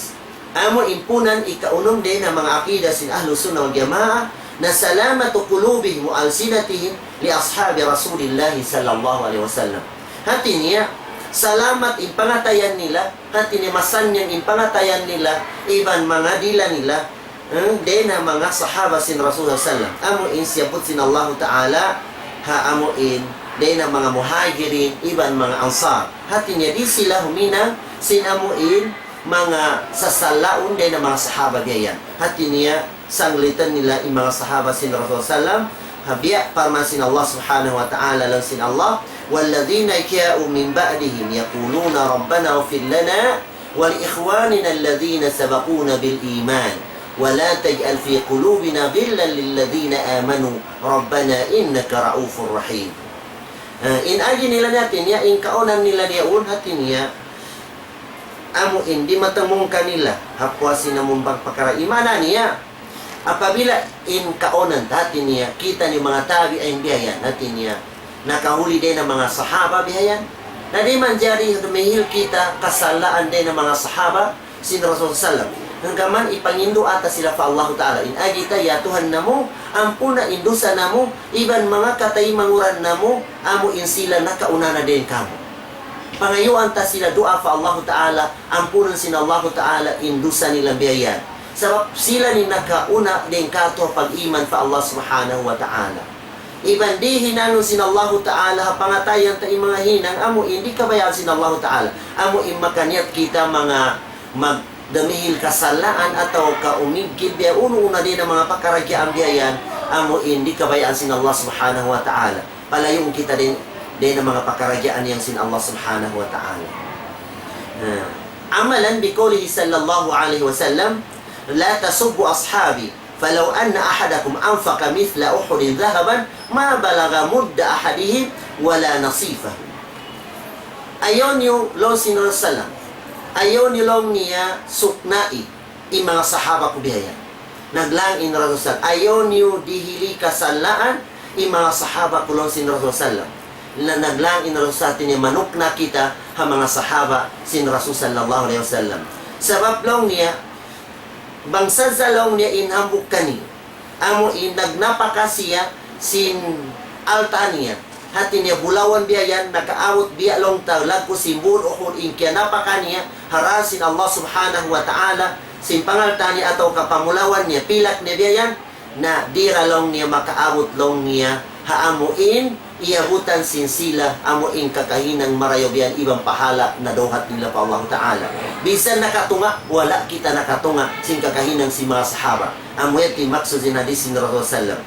Amu in punan ikaunum dayn ha manga akida sin Ahlus Sunnah wal Jamaah, na سلامة قلوبهم وألسنتهم لأصحاب رسول الله صلى الله عليه وسلم. Hāti niya, salamat in pangatayan nila, hāti niya masannyang in pangatayan nila, iban manga dila nila, eh, dayn ha manga sahaba sin Rasul sallam. Amu in siyabbut sin Allahu Ta'ala, ha amu in, dayn ha manga Muhajirin, iban manga Ansar. Hāti niya di' sila huminang sin amu in manga sasalaun dayn ha manga sahaba biya' yan. Hāti niya, sanglitan nila in manga sahaba sin Rasul sallam, ha biya' parman sin Allah Subhanahu wa Ta'ala, laung sin Allah, والذين جاءوا من بعدهم يقولون ربنا اغفر لنا ولإخواننا الذين سبقونا بالإيمان ولا تجعل في قلوبنا غلا للذين آمنوا ربنا إنك رءوف رحيم. Eh, in agi nila niya, hāti niya, in kaunan nila niya yaun, hāti niya, amu in dimatung kanila, ha puas sin amu in pagpakara imanan niya. Apabila in kaunan, hāti niya, kitaniyu manga tabi'in biya' yan, hāti niya, nakahuli dayn ha manga sahaba biya' yan. Na di' manjari dumihil kita kasalaan dayn ha manga sahaba sin Rasul sallam. Hangkan man ipanginduwaa ta sila pa Allahu Ta'ala. In agi ta, ya Tuhan namu', ampuna in dusa namu', iban manga kataymanghuran namu', amu in sila nakauna na dayn kāmu'. Pangayuan ta sila duwaa pa Allahu Ta'ala, ampunun sin Allahu Ta'ala in dusa nila biya' yan. Sabab sila in nakauna dayn kātu' ha pag-iman pa Allah Subhanahu wa Ta'ala. Iban di' hinangun sin Allahu Ta'ala ha pangatayan ta in manga hinang amu in di' kabayaan sin Allahu Ta'ala. Amu in makaniyat kita manga magdamihil kasalaan atawa ka umigil biya' unu-unu na dayn ha manga pakaragyaan biya' yan, amu in di' kabayaan sin Allah Subhanahu wa Ta'ala. Palayuun kita dayn, dayn ha manga pakaragyaan yan sin Allah Subhanahu wa Ta'ala. Ha. عملا بقوله صلى الله عليه وسلم: لا تسبوا أصحابي، فلو أن أحدكم أنفق مثل أحد ذهبا ما بلغ مد أحدهم ولا نصيفه. Ayaw niyu, laung sin Rasul sallam, ayaw niyu laung niya suknai in manga sahaba ku biya' yan. Naglaung in Rasul sallam, ayaw niyu dihili kasalaan in manga sahaba ku, laung sin Rasul sallam. Na naglaung in Rasul sallam, hāti niya manukna kita ha manga sahaba sin Rasul sallallahu alayhi wasallam. Sabab laung niya, bang sadja laung niya in hambuuk kaniyu, amu in nagnapaka siya sin alta' niya, hāti niya bulawan biya' yan, nakaabut biya' laung ta laggu' sin bud Uhud in kiyanapaka niya ha dān sin Allah Subhanahu wa Ta'ala, sin pangalta' niya atawa ka pamulawan niya, pilak niya biya' yan, na di' da laung niya makaabut laung niya ha amu in iyabutan sin sila amu in kakahinang marayaw biya' yan iban pahala' nadawhat nila pa Allah Ta'ala. Minsan nakatunga', wala' kita nakatunga' sin kakahinang sin manga sahaba. Amu yan in maksud sin hadith sin Rasul sallam.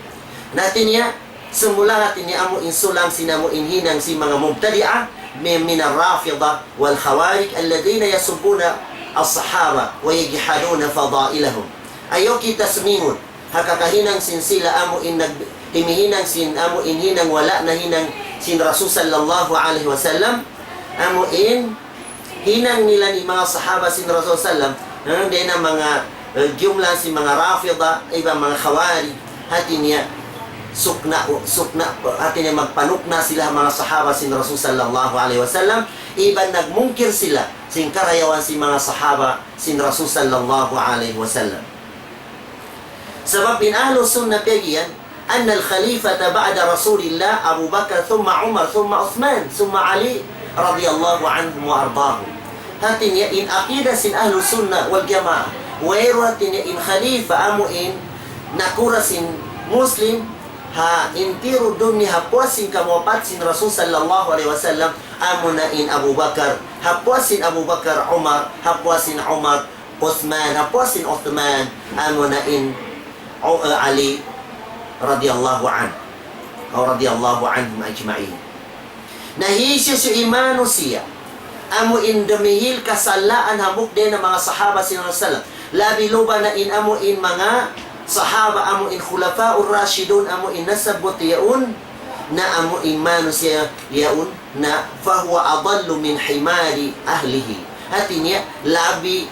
Na hāti niya, sumula hāti niya amu in sulang sin amu in hinang sin manga mubtadi'ah, من من الرافضة والخوارج الذين يسبون الصحابة ويجحدون فضائلهم. Ayaw kita sumingun ha kakahinang sin sila amu in nag-, himihinang sin amu in hinang wala' nahinang sin Rasul sallallahu alayhi wasallam, amu in hinang nila in manga sahaba sin Rasul sallam, ha, dayn ha manga, eh, jumlah sin manga Rafida, iban manga Khawarij, hāti niya sukna, sukna, hāti niya magpanukna sila ha manga sahaba sin Rasul sallallahu alayhi wasallam, iban nagmungkir sila sin karayawan sin manga sahaba sin Rasul sallallahu alayhi wasallam. Sabab in Ahlus Sunnah piyag-iyan, أن الخليفة بعد رسول الله أبو بكر ثم عمر ثم عثمان ثم علي رضي الله عنهم وأرضاهم. Hāti niya in akida sin Ahlus Sunnah wal Jamaah, wayruun hāti niya in khalifa amu in nakura' sin Muslim ha intiru dunya ha puas sin kamuwapat sin Rasul sallallahu alayhi wasallam, amu na in Abu Bakar, ha puas sin Abu Bakar Umar, ha puas sin Umar Uthman, ha puas sin Uthman, amu na in U-, eh, Ali radiyallahu anhu, aw radiyallahu anhum ajma'in. Na hisiyu-siyu in manusiya' amu in dumihil kasalaan hambuuk dayn ha manga sahaba sin Rasul sallam, labi luba na in amu in manga sahaba, amu in Khulafaur Rashidun, amu in nasabbut yaun, na amu in manusiya' yaun, na فهو أضل من حمار أهله. Hāti niya, labi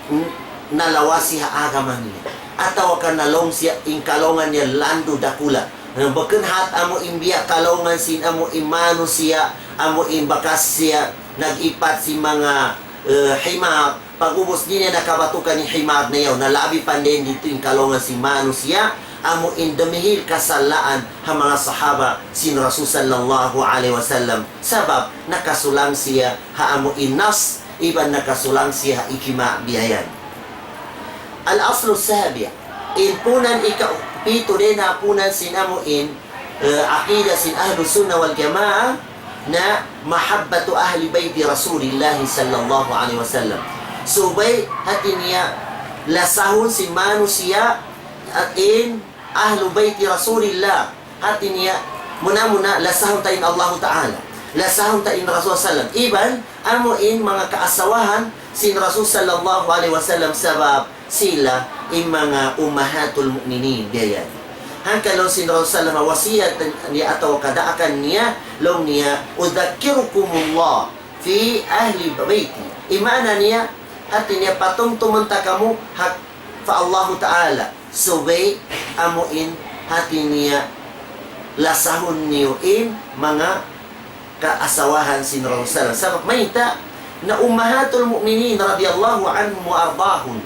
n-, nalawasi ha agama niya. Atawa ka nalaung siya in kalaungan niya landu' dakula'. Na bukun hat amu in biya' kalaungan sin amu in manusiya', amu in bakas siya nag-ipat sin manga, eh, himar. Pag'ubus di' niya nakabatukan in himar na yaun, na labi pa dayn ditu in kalaungan sin manusiya', amu in dumihil kasalaan ha manga sahaba sin Rasul sallallahu alayhi wasallam. Sabab nakasulang siya ha amu in nas, iban nakasulang siya ha ijma' biya' yan. الأصل السابع, in puunan ikapitu dayn ha puunan sin amu in, eh, akida sin Ahlus Sunnah wal Jamaah, na محبة أهل بيت رسول الله صلى الله عليه وسلم. Subay hāti niya lasahun sin manusiya' in Ahlu Bayti Rasulillah. Hāti niya, muna-muna, lasahun ta in Allahu Ta'ala. Lasahun ta in Rasul sallam. Iban, amu in manga kaasawahan sin Rasul sallallahu alayhi wasallam, sabab sila in manga ummahatul mu'minin, biya' yan. Hangkan laung sin Rasul sallam, wasiyat niya atawa kadaakan niya, laung niya, أذكركم الله في أهل بيتي. In maana niya, hāti niya, patumtumun ta kamu ha, pa Allahu Ta'ala. Subay amu in hāti niya lasahun niyu in manga kaasawahan sin Rasul sallam. Sabab mayta', na ummahatul mu'minin radiyallahu anhum wa ardahun.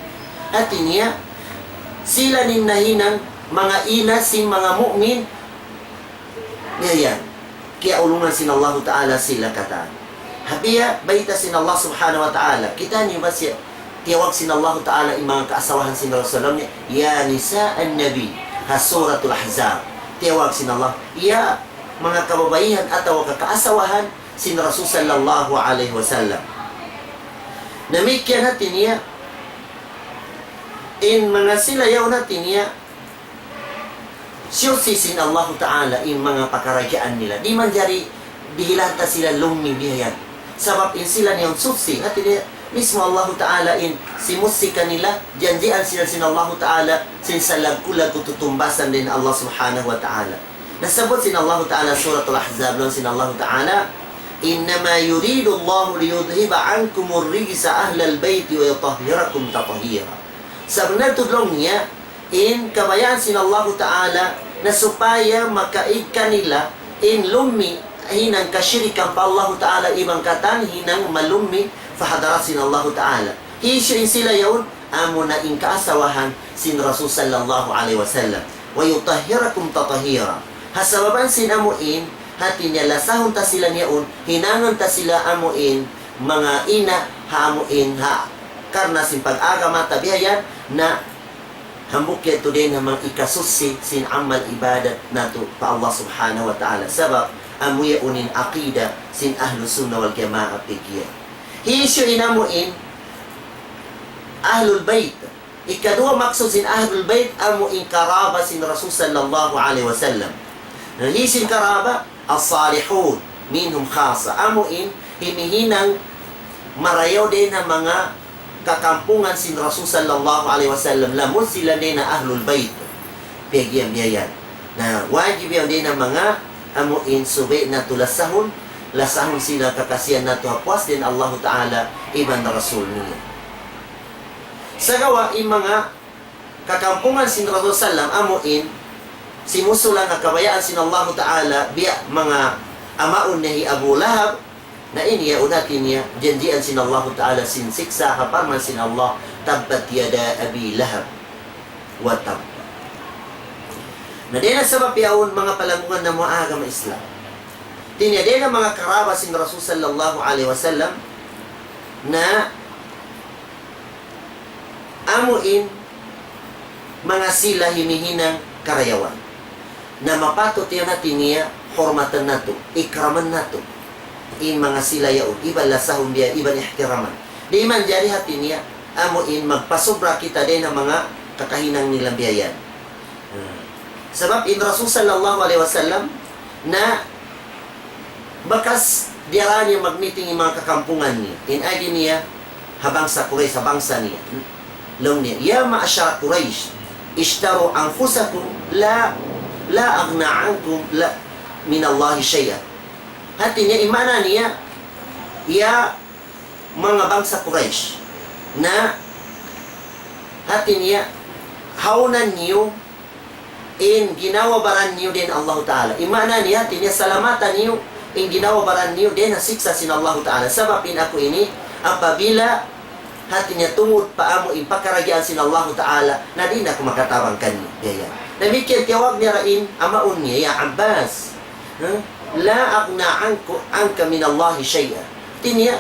Hāti niya, sila in nahinang manga ina' sin manga mu'min. Biya' yan. Kiyaulungan sin Allahu Ta'ala sila katan. Ha biya' bayta' sin Allah Subhanahu wa Ta'ala. Kita' niyu ba siya, Tiyawag sin Allahu Ta'ala in manga kaasawahan sin Rasulullah niya, "Ya nisa an-Nabi," ha Suratul Ahzab. Tiyawag sin Allah, "Ya manga kababaihan atawa kakaasawahan sin Rasul sallallahu alayhi wasallam." Damikkiyan hati niya, in manga sila yaun hati niya, siyuchi sin Allahu Ta'ala in manga pakaradjaan nila. Di' manjari dihilan ta sila lummi' biya' yan. Sabab in sila niya suchi, hati niya, mismu Allahu Ta'ala in simuchi kanila, janjian sila sin Allahu Ta'ala, sin salaggu'-laggu' tutumbasan dayn Allah Subhanahu wa Ta'ala. Nasabbut sin Allahu Ta'ala Suratul Ahzab, laung sin Allahu Ta'ala, "Innama yuridu Allahu liyudhiba ankumur rijsa ahlal bayti wa yutahhirakum tathira." Sabunnal tuud laung niya, in kabayaan sin Allahu Ta'ala na supaya makaig kanila in lummi' hinang kashirikan pa Allahu Ta'ala iban katan hinang malummi' pa hadarat sin Allahu Ta'ala. Hisiyu in sila yaun, amuna in kaasawahan sin Rasul sallallahu alayhi wasallam. "Wa yutahhirakum tathira." Ha sababan sin amu in, hati niya lasahun ta sila niya yaun, hinangun ta sila amu in, manga ina', ha amu in, ha, karna' sin pag-agama ta biya' yan, na hambuuk yadtu dayn ha manga hikasuchi sin amal ibadat natu' pa Allah Subhanahu wa Ta'ala. Sabab, amu yaun in aqida sin Ahlus Sunnah wal Jamaah pag'iyan. Hisiyu in amu in Ahlul Bayt. Ikaduwa maksud sin Ahlul Bayt amu in karaba sin Rasul sallallahu alayhi wasallam. Na hisiyu in karaba? As-salihun, minhum khassa. Amu in himihinang marayaw dayn ha manga kakampungan sin Rasul sallallahu alayhi wasallam, lamud sila dayn ha Ahlul Bayt. Piyag'iyan biya' yan. Na wajib yan dayn ha manga amu in subay natu' lasahun, lasahun sila kakasihan natu' ha puas dayn Allahu Ta'ala iban Rasul niya. Sagawa' in manga kakampungan sin Rasul sallam amu in simusulang ha kabayaan sin Allahu Ta'ala biya' manga amaun niya hi Abu Lahab, na ini yaun hati niya janjian sin Allahu Ta'ala sin siksa' ha parman sin Allah, "Tabbat yada Abi Lahab wa tabb." Na dayn ha sabab yaun manga palanggungan namu' agama Islam. Hati niya dayn ha manga karaba sin Rasul sallallahu alayhi wasallam na amu in manga sila himihinang karayawan. Na mapatut yan hati niya hurmatan natu', ikraman natu'. In manga sila yaun, iban lasahun biya', iban ihtiraman. Di' manjari hati niya, amu in magpasubra kita dayn ha manga kakahinang nila biya' yan. Hmm. Sabab in Rasul sallallahu alayhi wasallam na bakas diyara niya mag-meeting in manga kakampungan niya. In agi niya, ha bangsa Quraysh, ha bangsa niya. Laung niya, "Ya ma'shara Quraysh, ishtaru anfusakum, la, la aghna ankum, la, minallahi shay'a." Hati niya, in maana niya, ya manga bangsa Quraysh, na hati niya, hawnan niyu in ginhawa-baran niyu dayn ha Allahu Ta'ala. In maana niya, hati niya, salamatan niyu in ginhawa-baran niyu dayn ha siksa' sin Allahu Ta'ala. Sabab in aku ini, apabila hati niya tungud pa amu in pakaradjaan sin Allahu Ta'ala, na di' na aku makatabang kaniyu. Ya, ya. Damikkiyan tiyawag niya ra in amaun niya, "Ya Abbas, ha? La aghna anku, anka minallahi shay'a." Hati niya,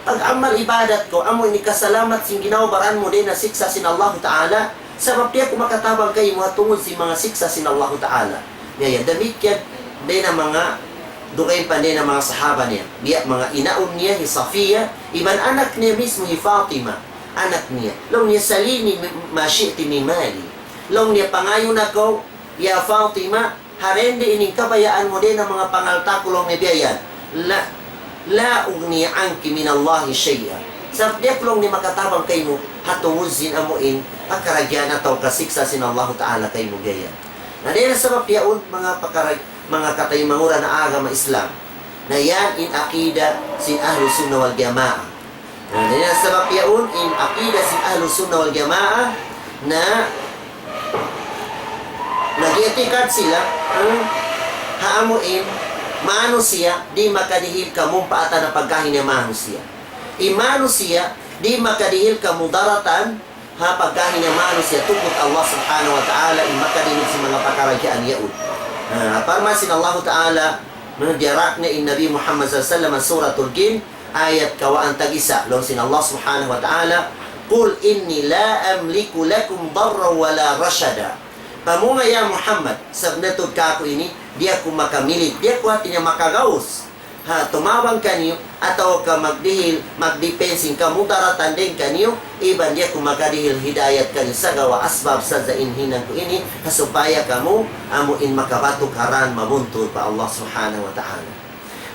pag-amal ibadat ku, amu ini kasalamat sin ginhawa-baran mu dayn ha siksa' sin Allahu Ta'ala, sabab di' aku makatabang kaymu ha tungud sin manga siksa' sin Allahu Ta'ala. Ya, ya, damikkiyan dayn ha manga dugaing pa dayn ha manga sahaba niya. Biya' manga inaun niya, hi Safiya, iban anak niya mismu, hi Fatima. Anak niya. Laung niya, "Salini ma shi'ti min mali." Laung niya, "Pangayuun aku, ya Fatima, ha dindi ini kabayaan mu dayn ha manga pangalta' ku," laung niya biya' yan. "La, la ughni anki minallahi shay'a." Sabab di' aku laung niya makatabang kaymu, ha tungud sin amu in, pakaradjaan atawa kasiksa' sin Allahu Ta'ala kaymu biya' yan. Na dayn ha sabab yaun, manga pakara-, manga kataymanghuran ha agama Islam. Na yan in akida sin Ahlus Sunnah wal Jamaah. Na dayn ha sabab yaun, in akida sin Ahlus Sunnah wal Jamaah, na nag-i'tikad sila, hmm, ha amu in, manusiya', di' makadihil kamumpaatan ha pagkahi niya manusiya'. In manusiya', di' makadihil kamudaratan, ha pagkahi niya manusiya' tuput Allah Subhanahu wa Ta'ala, in makadihil sin manga pakaradjaan yaun. Na, parman sin Allahu Ta'ala, na diyarak niya in Nabi Muhammad sallallahu alayhi wasallam, Suratul Jin, ayat kawhaan tag-isa, laung sin Allah Subhanahu wa Ta'ala, قل إني لا أملك لكم ضرا ولا رشدا. Pamunga ya Muhammad, sabunnal tuud kāku' ini, di' aku makamilik, di' aku hati niya makagaus. Ha, tumabang kaniyu, atawa ka magdihil, magdepensa in kamudaratan dayn kaniyu, iban di' aku makadihil hidayat kaniyu, sagawa' asbab sadja in hinang ku ini, ha supaya kamu, amu in makabatuk ha dān mabuntul pa Allah Subhanahu wa Ta'ala.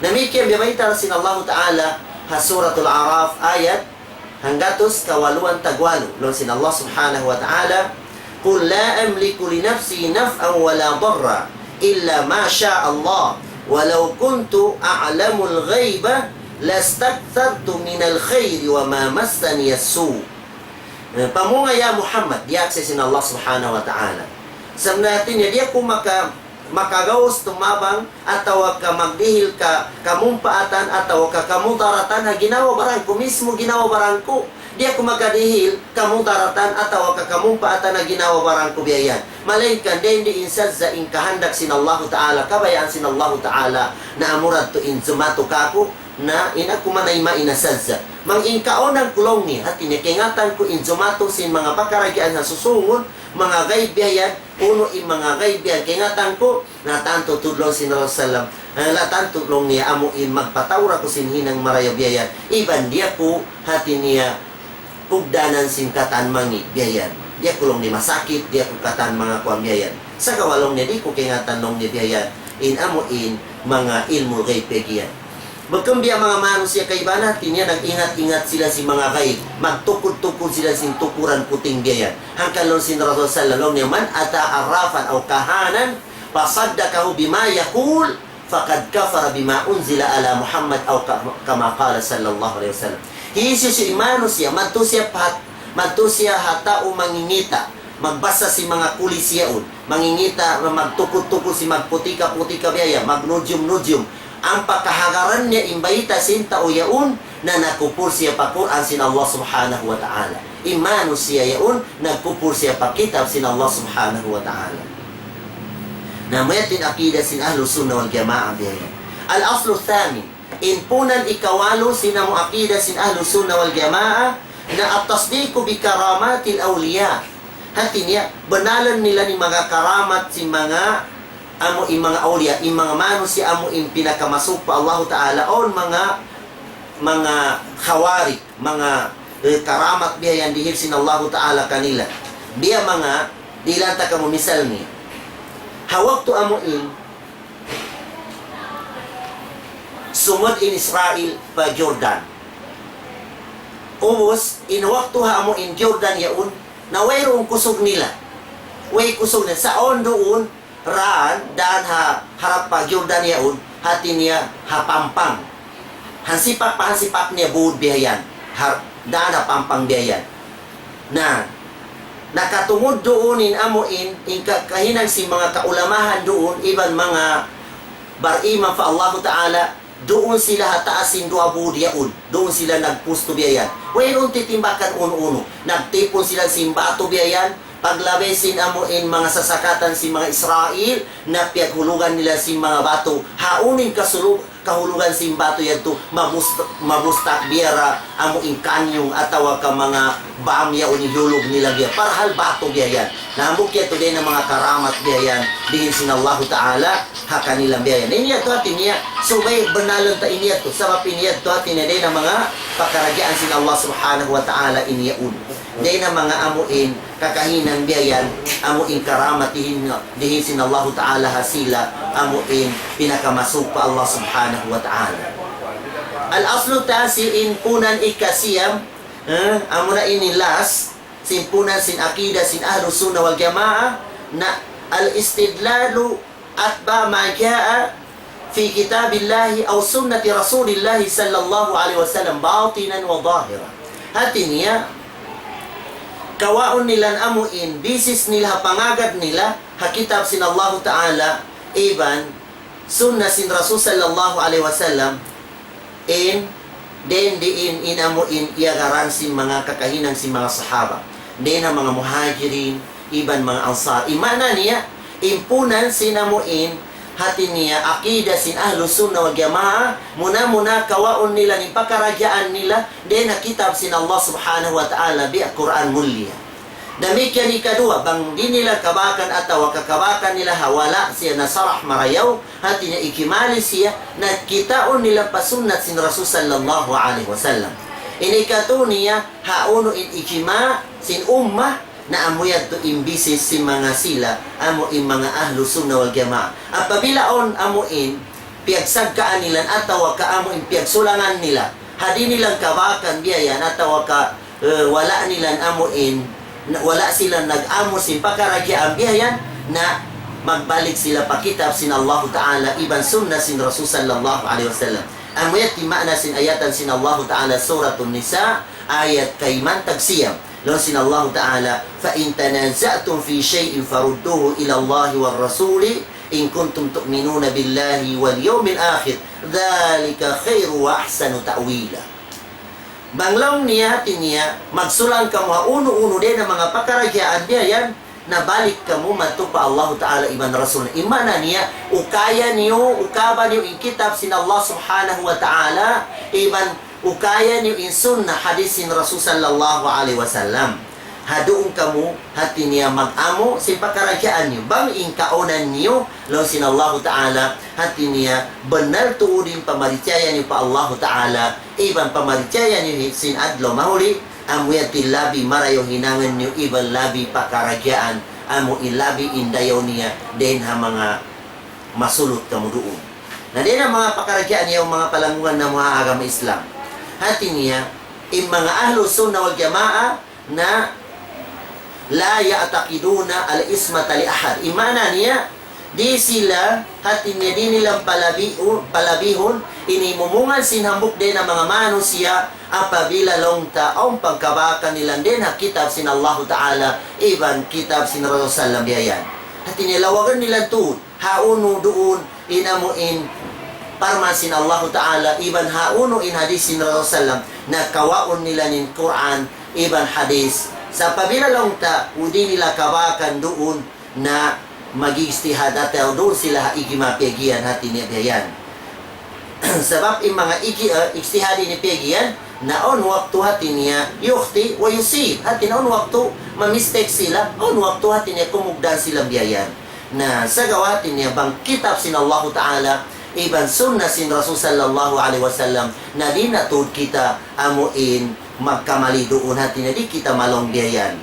Damikkiyan biya' bayta' sin Allahu Ta'ala, ha Suratul A'raf, ayat hanggatus kawaluan tagwalu, laung sin Allah Subhanahu wa Ta'ala, قل لا أملك لنفسي نفعا ولا ضرا إلا ما شاء الله ولو كنت أعلم الغيب لاستكثرت من الخير وما مسني السوء. Eh, pamunga ya Muhammad, diyaak sin Allah Subhanahu wa Ta'ala. Sabunnal niya, di' aku maka makagaus tumabang, atawa ka magdihil ka kamumpaatan, atawa ka kamudaratan, ha ginawa baran ku, mismu ginawa baran ku. Di' aku makadihil kamudaratan, atawa ka kamumpaatan, ha ginawa baran ku biya' yan. Malaingkan dayn di in sadja in kahandak sin Allahu Ta'ala, kabayaan sin Allahu Ta'ala, na amura tuud in jumatu kāku', na in aku manayma' in sadja. Bang in kaunang ku laung niya, hati niya kaingatan ku in jumatu sin manga pagkarajaan ha susūngun, manga gaib biya' yan, unu in manga gaib yan kaingatan ku, na tantu tuud laung sin Rasul sallam, eh, na tantu laung niya amu in magpataud aku sin hinang marayaw biya' yan. Iban di' aku hati niya pugdanan sin katan mangi' biya' yan. Di' aku laung niya masakit, di' aku katan manga kuwan biya' yan. Sagawa' laung niya di' ku kaingatan laung niya biya' yan. In amu in manga ilmu gaib biya' yan. Bukun biya' manga manusiya' kaibanan, hati niya nag-ingat-ingat sila sin manga gaib. Magtukud-tukud sila sin tukuran puting biya' yan. Hangkan laung sin Rasul sallallahu alayhi wasallam, من أتى عرافا أو كهانا فصدقه بما يقول فقد كفر بما أنزل على محمد أو ك-، كما قال صلى الله عليه وسلم. Hisiyu-siyu in manusiya', madtu siya pa, madtu siya ha tau mangingita', magbasa sin manga kulis yaun, mangingita', magtukud-tukud sin magputika-putika biya' yan, magnujum-nujum. Ampa kahagaran niya in bayta' sin tau yaun, na nakupur siya pa Qur'an sin Allah Subhanahu wa Ta'ala. In manusiya' yaun, nagkupur siya pa kitab sin Allah Subhanahu wa Ta'ala. Na amu yan in akida sin Ahlus Sunnah wal Jamaah biya' yan. الأصل الثامن, in puunan ikawalu sin amu akida sin Ahlus Sunnah wal Jamaah, na التصديق بكرامات الأولياء. Hati niya, bannalan nila in manga karamat sin manga amu in manga awliya, in manga manusiya' amu in pinakamasuk pa Allahu Ta'ala, awn manga, manga khawariq, manga, eh, karamat biya' yan dihil sin Allahu Ta'ala kanila. Biya' manga, dihilan ta kamu misal niya. Ha waktu amu in, sumud in Israel pa Jordan. Ubus, in waktu ha amu in Jordan yaun, na wayruun kusug nila. Way kusug nila. Sa' awn duun, dān, dān ha harap pa Jordan yaun, hati niya ha pampang. Hansipak pa hansipak niya būd biya' yan. Ha, dān ha pampang biya' yan. Na, nakatungud duun in amu in, in ka-, kahinang sin manga kaulamahan duun, iban manga bariman pa Allahu Ta'ala, duun sila ha taas sin duwa būd yaun. Duun sila nagpustu biya' yan. Wayruun titimbakan unu-unu. Nagtipun sila sin batu biya' yan. Paglabay sin amu in manga sasakatan sin manga Israel, na piyaghulugan nila sin manga batu. Hawnu in kasulug-, kahulugan sin batu yadtu, mabust-, mabustak biya' ra amu in kanyung atawa ka manga bam yaun in hulug nila biya'. Parhal batu biya' yan. Na amu kiyatu dayn ha manga karamat biya' yan, dihil sin Allahu Ta'ala, ha kanila biya' yan. Ini yadtu hati niya, subay bannalan ta ini yadtu. Sabab ini yadtu hati niya dayn ha manga pakaradjaan sin Allah Subhanahu wa Ta'ala ini yaun. Dayn ha manga amu in kakahinang biya' yan, amu in karamat dihil, dihil sin Allahu Ta'ala ha sila, amu in pinakamasuk pa Allah Subhanahu wa Ta'ala. الأصل التاسع, in puunan ikasiyam, eh, amu na ini last, sin puunan sin akida sin Ahlus Sunnah wal Jamaah, na الاستدلال أتباع ما جاء في كتاب الله أو سنة رسول الله صلى الله عليه وسلم باطنا وظاهرا. Hati niya, kawaun nila in amu in, basis nila ha pangagad nila, ha kitab sin Allahu Ta'ala, iban sunnah sin Rasul sallallahu alayhi wasallam, in, dayn di in, in amu in iyagaran sin manga kakahinang sin manga sahaba. Dayn ha manga muhajirin, iban manga ansar. In maana niya, in puunan sin amu in, Hati niya aqida sin Ahlus Sunnah wal Jamaah, muna-muna kawaun nila in pagkarajaan nila dayn ha kitab sin Allah Subhanahu wa Ta'ala, biya' Qur'an mulia. Damikkiyan ikaduwa, bang di' nila kabakan atawa kakabakan nila ha wala' siya nasarah marayaw, hati niya ikimali siya, na kitaun nila pa sunnat sin Rasul sallallahu alayhi wasallam. In ikatu niya, hawnu in ijma' sin ummah, na amu yadtu in basis sin manga sila, amu in manga Ahlus Sunnah wal Jamaah. Apabila awn amu in piyagsagkaan nila atawa ka amu in piyagsulangan nila, ha di' nila kabakan biya' yan atawa ka, eh, wala' nila amu in, wala' sila nag-amu sin pagkarajaan biya' yan, na magbalik sila pa kitab sin Allahu Ta'ala iban sunnah sin Rasul sallallahu alayhi wasallam. Amu yadtu in maana sin ayatan sin Allahu Ta'ala, Suratun Nisa, ayat kayman tagsiyam. Laung sin Allahu Ta'ala, فإن تنازعتم في شيء فردوه إلى الله والرسول إن كنتم تؤمنون بالله واليوم الآخر ذلك خير وأحسن تأويلا. Bang laung niya, hati niya, magsulang kamu ha unu-unu dayn ha manga pagkarajaan biya' yan, na balik kamu madtu pa Allahu Ta'ala iban Rasul. In maana niya, ukaya niyu, ukaba niyu in kitab sin Allah Subhanahu wa Ta'ala, iban ukaya niyu in sunnah hadith sin Rasul sallallahu alayhi wasallam. Ha duun kamu, hati niya, mag-amu sin pagkarajaan niyu. Bang in kaunan niyu, laung sin Allahu Ta'ala, hati niya, bannal tuud in pamarachaya niyu pa Allahu Ta'ala, iban pamarachaya niyu sin adlaw mahuli, amu yadtu in labi marayaw hinangun niyu, iban labi pagkarajaan, amu in labi in dayaw niya, dayn ha manga masulut kamu duun. Na dayn ha manga pagkarajaan niya, manga palanggungan namu' ha agama Islam. Hati niya, in manga Ahlus Sunnah wal Jamaah, na لا يعتقدون العصمة لأحد. In maana niya, di' sila, hati niya di' nila palabi-, palabihun, in himumungan sin hambuuk dayn ha manga manusiya', apabila laung ta awn pagkabakan nila dayn ha kitab sin Allahu Ta'ala, iban kitab sin Rasul sallam biya' yan. Hati niya lawagun nila tuud. Hawnu duun in amu in parman sin Allahu Ta'ala, iban hawnu in hadith sin Rasul sallam, na kawaun nila in Qur'an, iban hadith. Sa' apabila laung ta, di' nila kabakan duun, na mag-ijtihad atawa duun sila ha ijma' piyagiyan, hati niya biya' yan. Sabab in manga iji-, ah, ijtihad ini piyagiyan, na awn waktu hati niya yukhti' wa yusib. Hati niya awn waktu ma-mistake sila, awn waktu hati niya kumugdan sila biya' yan. Na sagawa' hati niya bang kitab sin Allahu Ta'ala, iban sunnah sin Rasul sallallahu alayhi wasallam, na di' na tuud kita amu in magkamali duun, hati niya di' kita malaung biya' yan.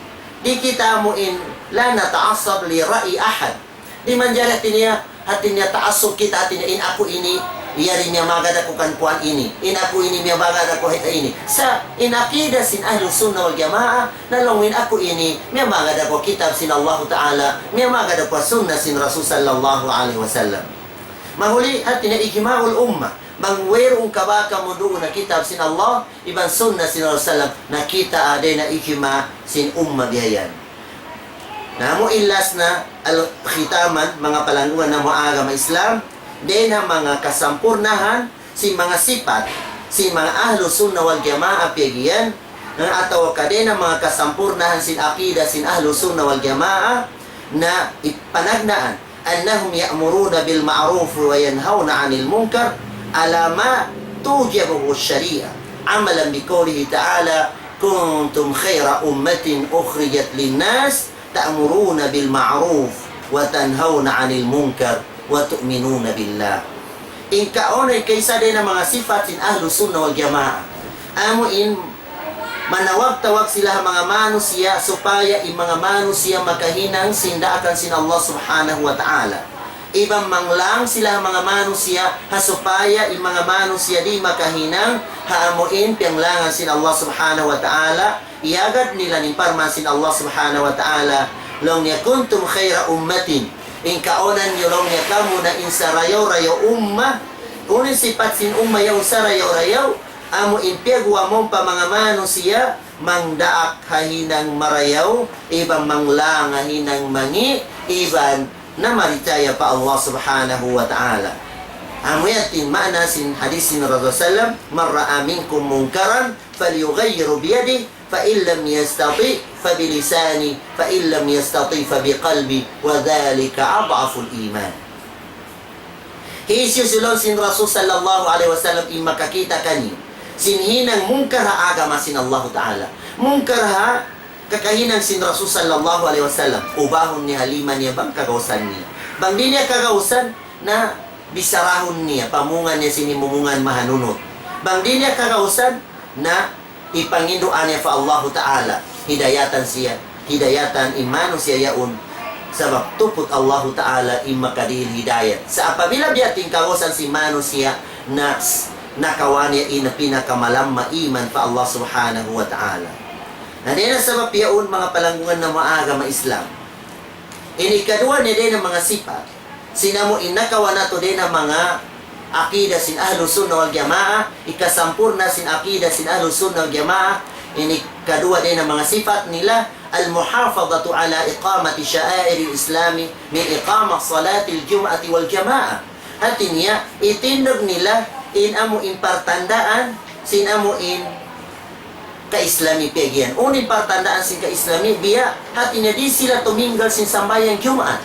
Di' kita amu in لا نتعصب لرأي أحد. Di' manjari hati niya, hati niya ta'assub kita hati niya in aku ini, yari miyamagad aku kan kuwan ini. In aku ini miyamagad aku ha ini. Sa' in akida sin Ahlus Sunnah wal Jamaah, na laung in aku ini miyamagad aku kitab sin Allahu Ta'ala, miyamagad aku sunnah sin Rasul sallallahu alayhi wasallam. Mahuli hati niya ijma'ul ummah. Bang wayruun kabakan mu duun ha kitab sin Allah, iban sunnah sin Rasul sallam, na kita dayn ha ijma' sin ummah biya' yan. Na amu in last na, al-khitaman, manga palanggungan namu' ha agama Islam, dayn ha manga kasampurnahan sin manga sipat sin manga Ahlus Sunnah wal Jamaah piyagiyan, na atawa ka dayn ha manga kasampurnahan sin akida sin Ahlus Sunnah wal Jamaah, na ipanagnaan, أنهم يأمرون بالمعروف وينهون عن المنكر على ما توجبه الشريعة، عملا بقوله تعالى: كنتم خير أمة أخرجت للناس تأمرون بالمعروف وتنهون عن المنكر وتؤمنون بالله. In kauna kaysa dayn ha manga sipat sin Ahlus Sunnah wal Jamaah. Amu in manawag-tawag sila ha manga manusiya' supaya in manga manusiya' makahinang sin daakan sin Allah Subhanahu wa Ta'ala. Iban manglang sila ha manga manusiya' ha supaya in manga manusiya' di' makahinang ha amu in piyanglangan sin Allah Subhanahu wa Ta'ala, iyagad nila in parman sin Allah Subhanahu wa Ta'ala, laung niya, كنتم خير أمة. In kauna niyu laung niya kamu na in sarayaw-rayaw ummah, unu in sipat sin ummah yaun sarayaw-rayaw, amu in piyagguwa' mawn pa manga manusiya', mangdaak ha hinang marayaw, iban manglang ha hinang mangi', iban namarichaya pa Allah Subhanahu wa Ta'ala. Amu yadtu in maana sin hadith sin Rasul sallam, من رأى منكم منكرا فليغيره بيده، فإن لم يستطع فبلسانه، فإن لم يستطع فبقلبه، وذلك أضعف الإيمان. Hisiyu-siyu laung sin Rasul sallallahu alayhi wasallam in makakita' kaniyu sin hinang mungkar ha agama sin Allahu Ta'ala, mungkar ha kakahinang sin Rasul sallallahu alayhi wasallam, ubahun niya ha lima niya bang kagausan niya. Bang di' niya kagausan, na bisarahun niya, pamungan niya sin himumungan mahanunut. Bang di' niya kagausan, na ipanginduan niya pa Allahu Ta'ala, hidayatan siya, hidayatan in manusiya' yaun, sabab tuput Allahu Ta'ala in makadihil hidayat. Sa' apabila biya' ha yan in kagausan sin manusiya', na s-, nakawa' niya in pinakamalamma iman pa Allah Subhanahu wa Ta'ala. Na dayn ha sabab yaun, manga palanggungan namu' ha agama Islam. In ikaduwa niya dayn ha manga sipat sin amu in nakawa' natu' dayn ha manga akida sin Ahlus Sunnah wal Jamaah, ikasampurna' sin akida sin Ahlus Sunnah wal Jamaah, in ikaduwa dayn ha manga sipat nila, المحافظة على إقامة شعائر الإسلام من إقامة صلاة الجمعة والجماعة. Hati niya, itindug nila in amu in partandaan sin amu in kaislami piyagiyan. Unu in partandaan sin kaislami, biya', hati niya di' sila tuminggal sin sambahayang Jumaat.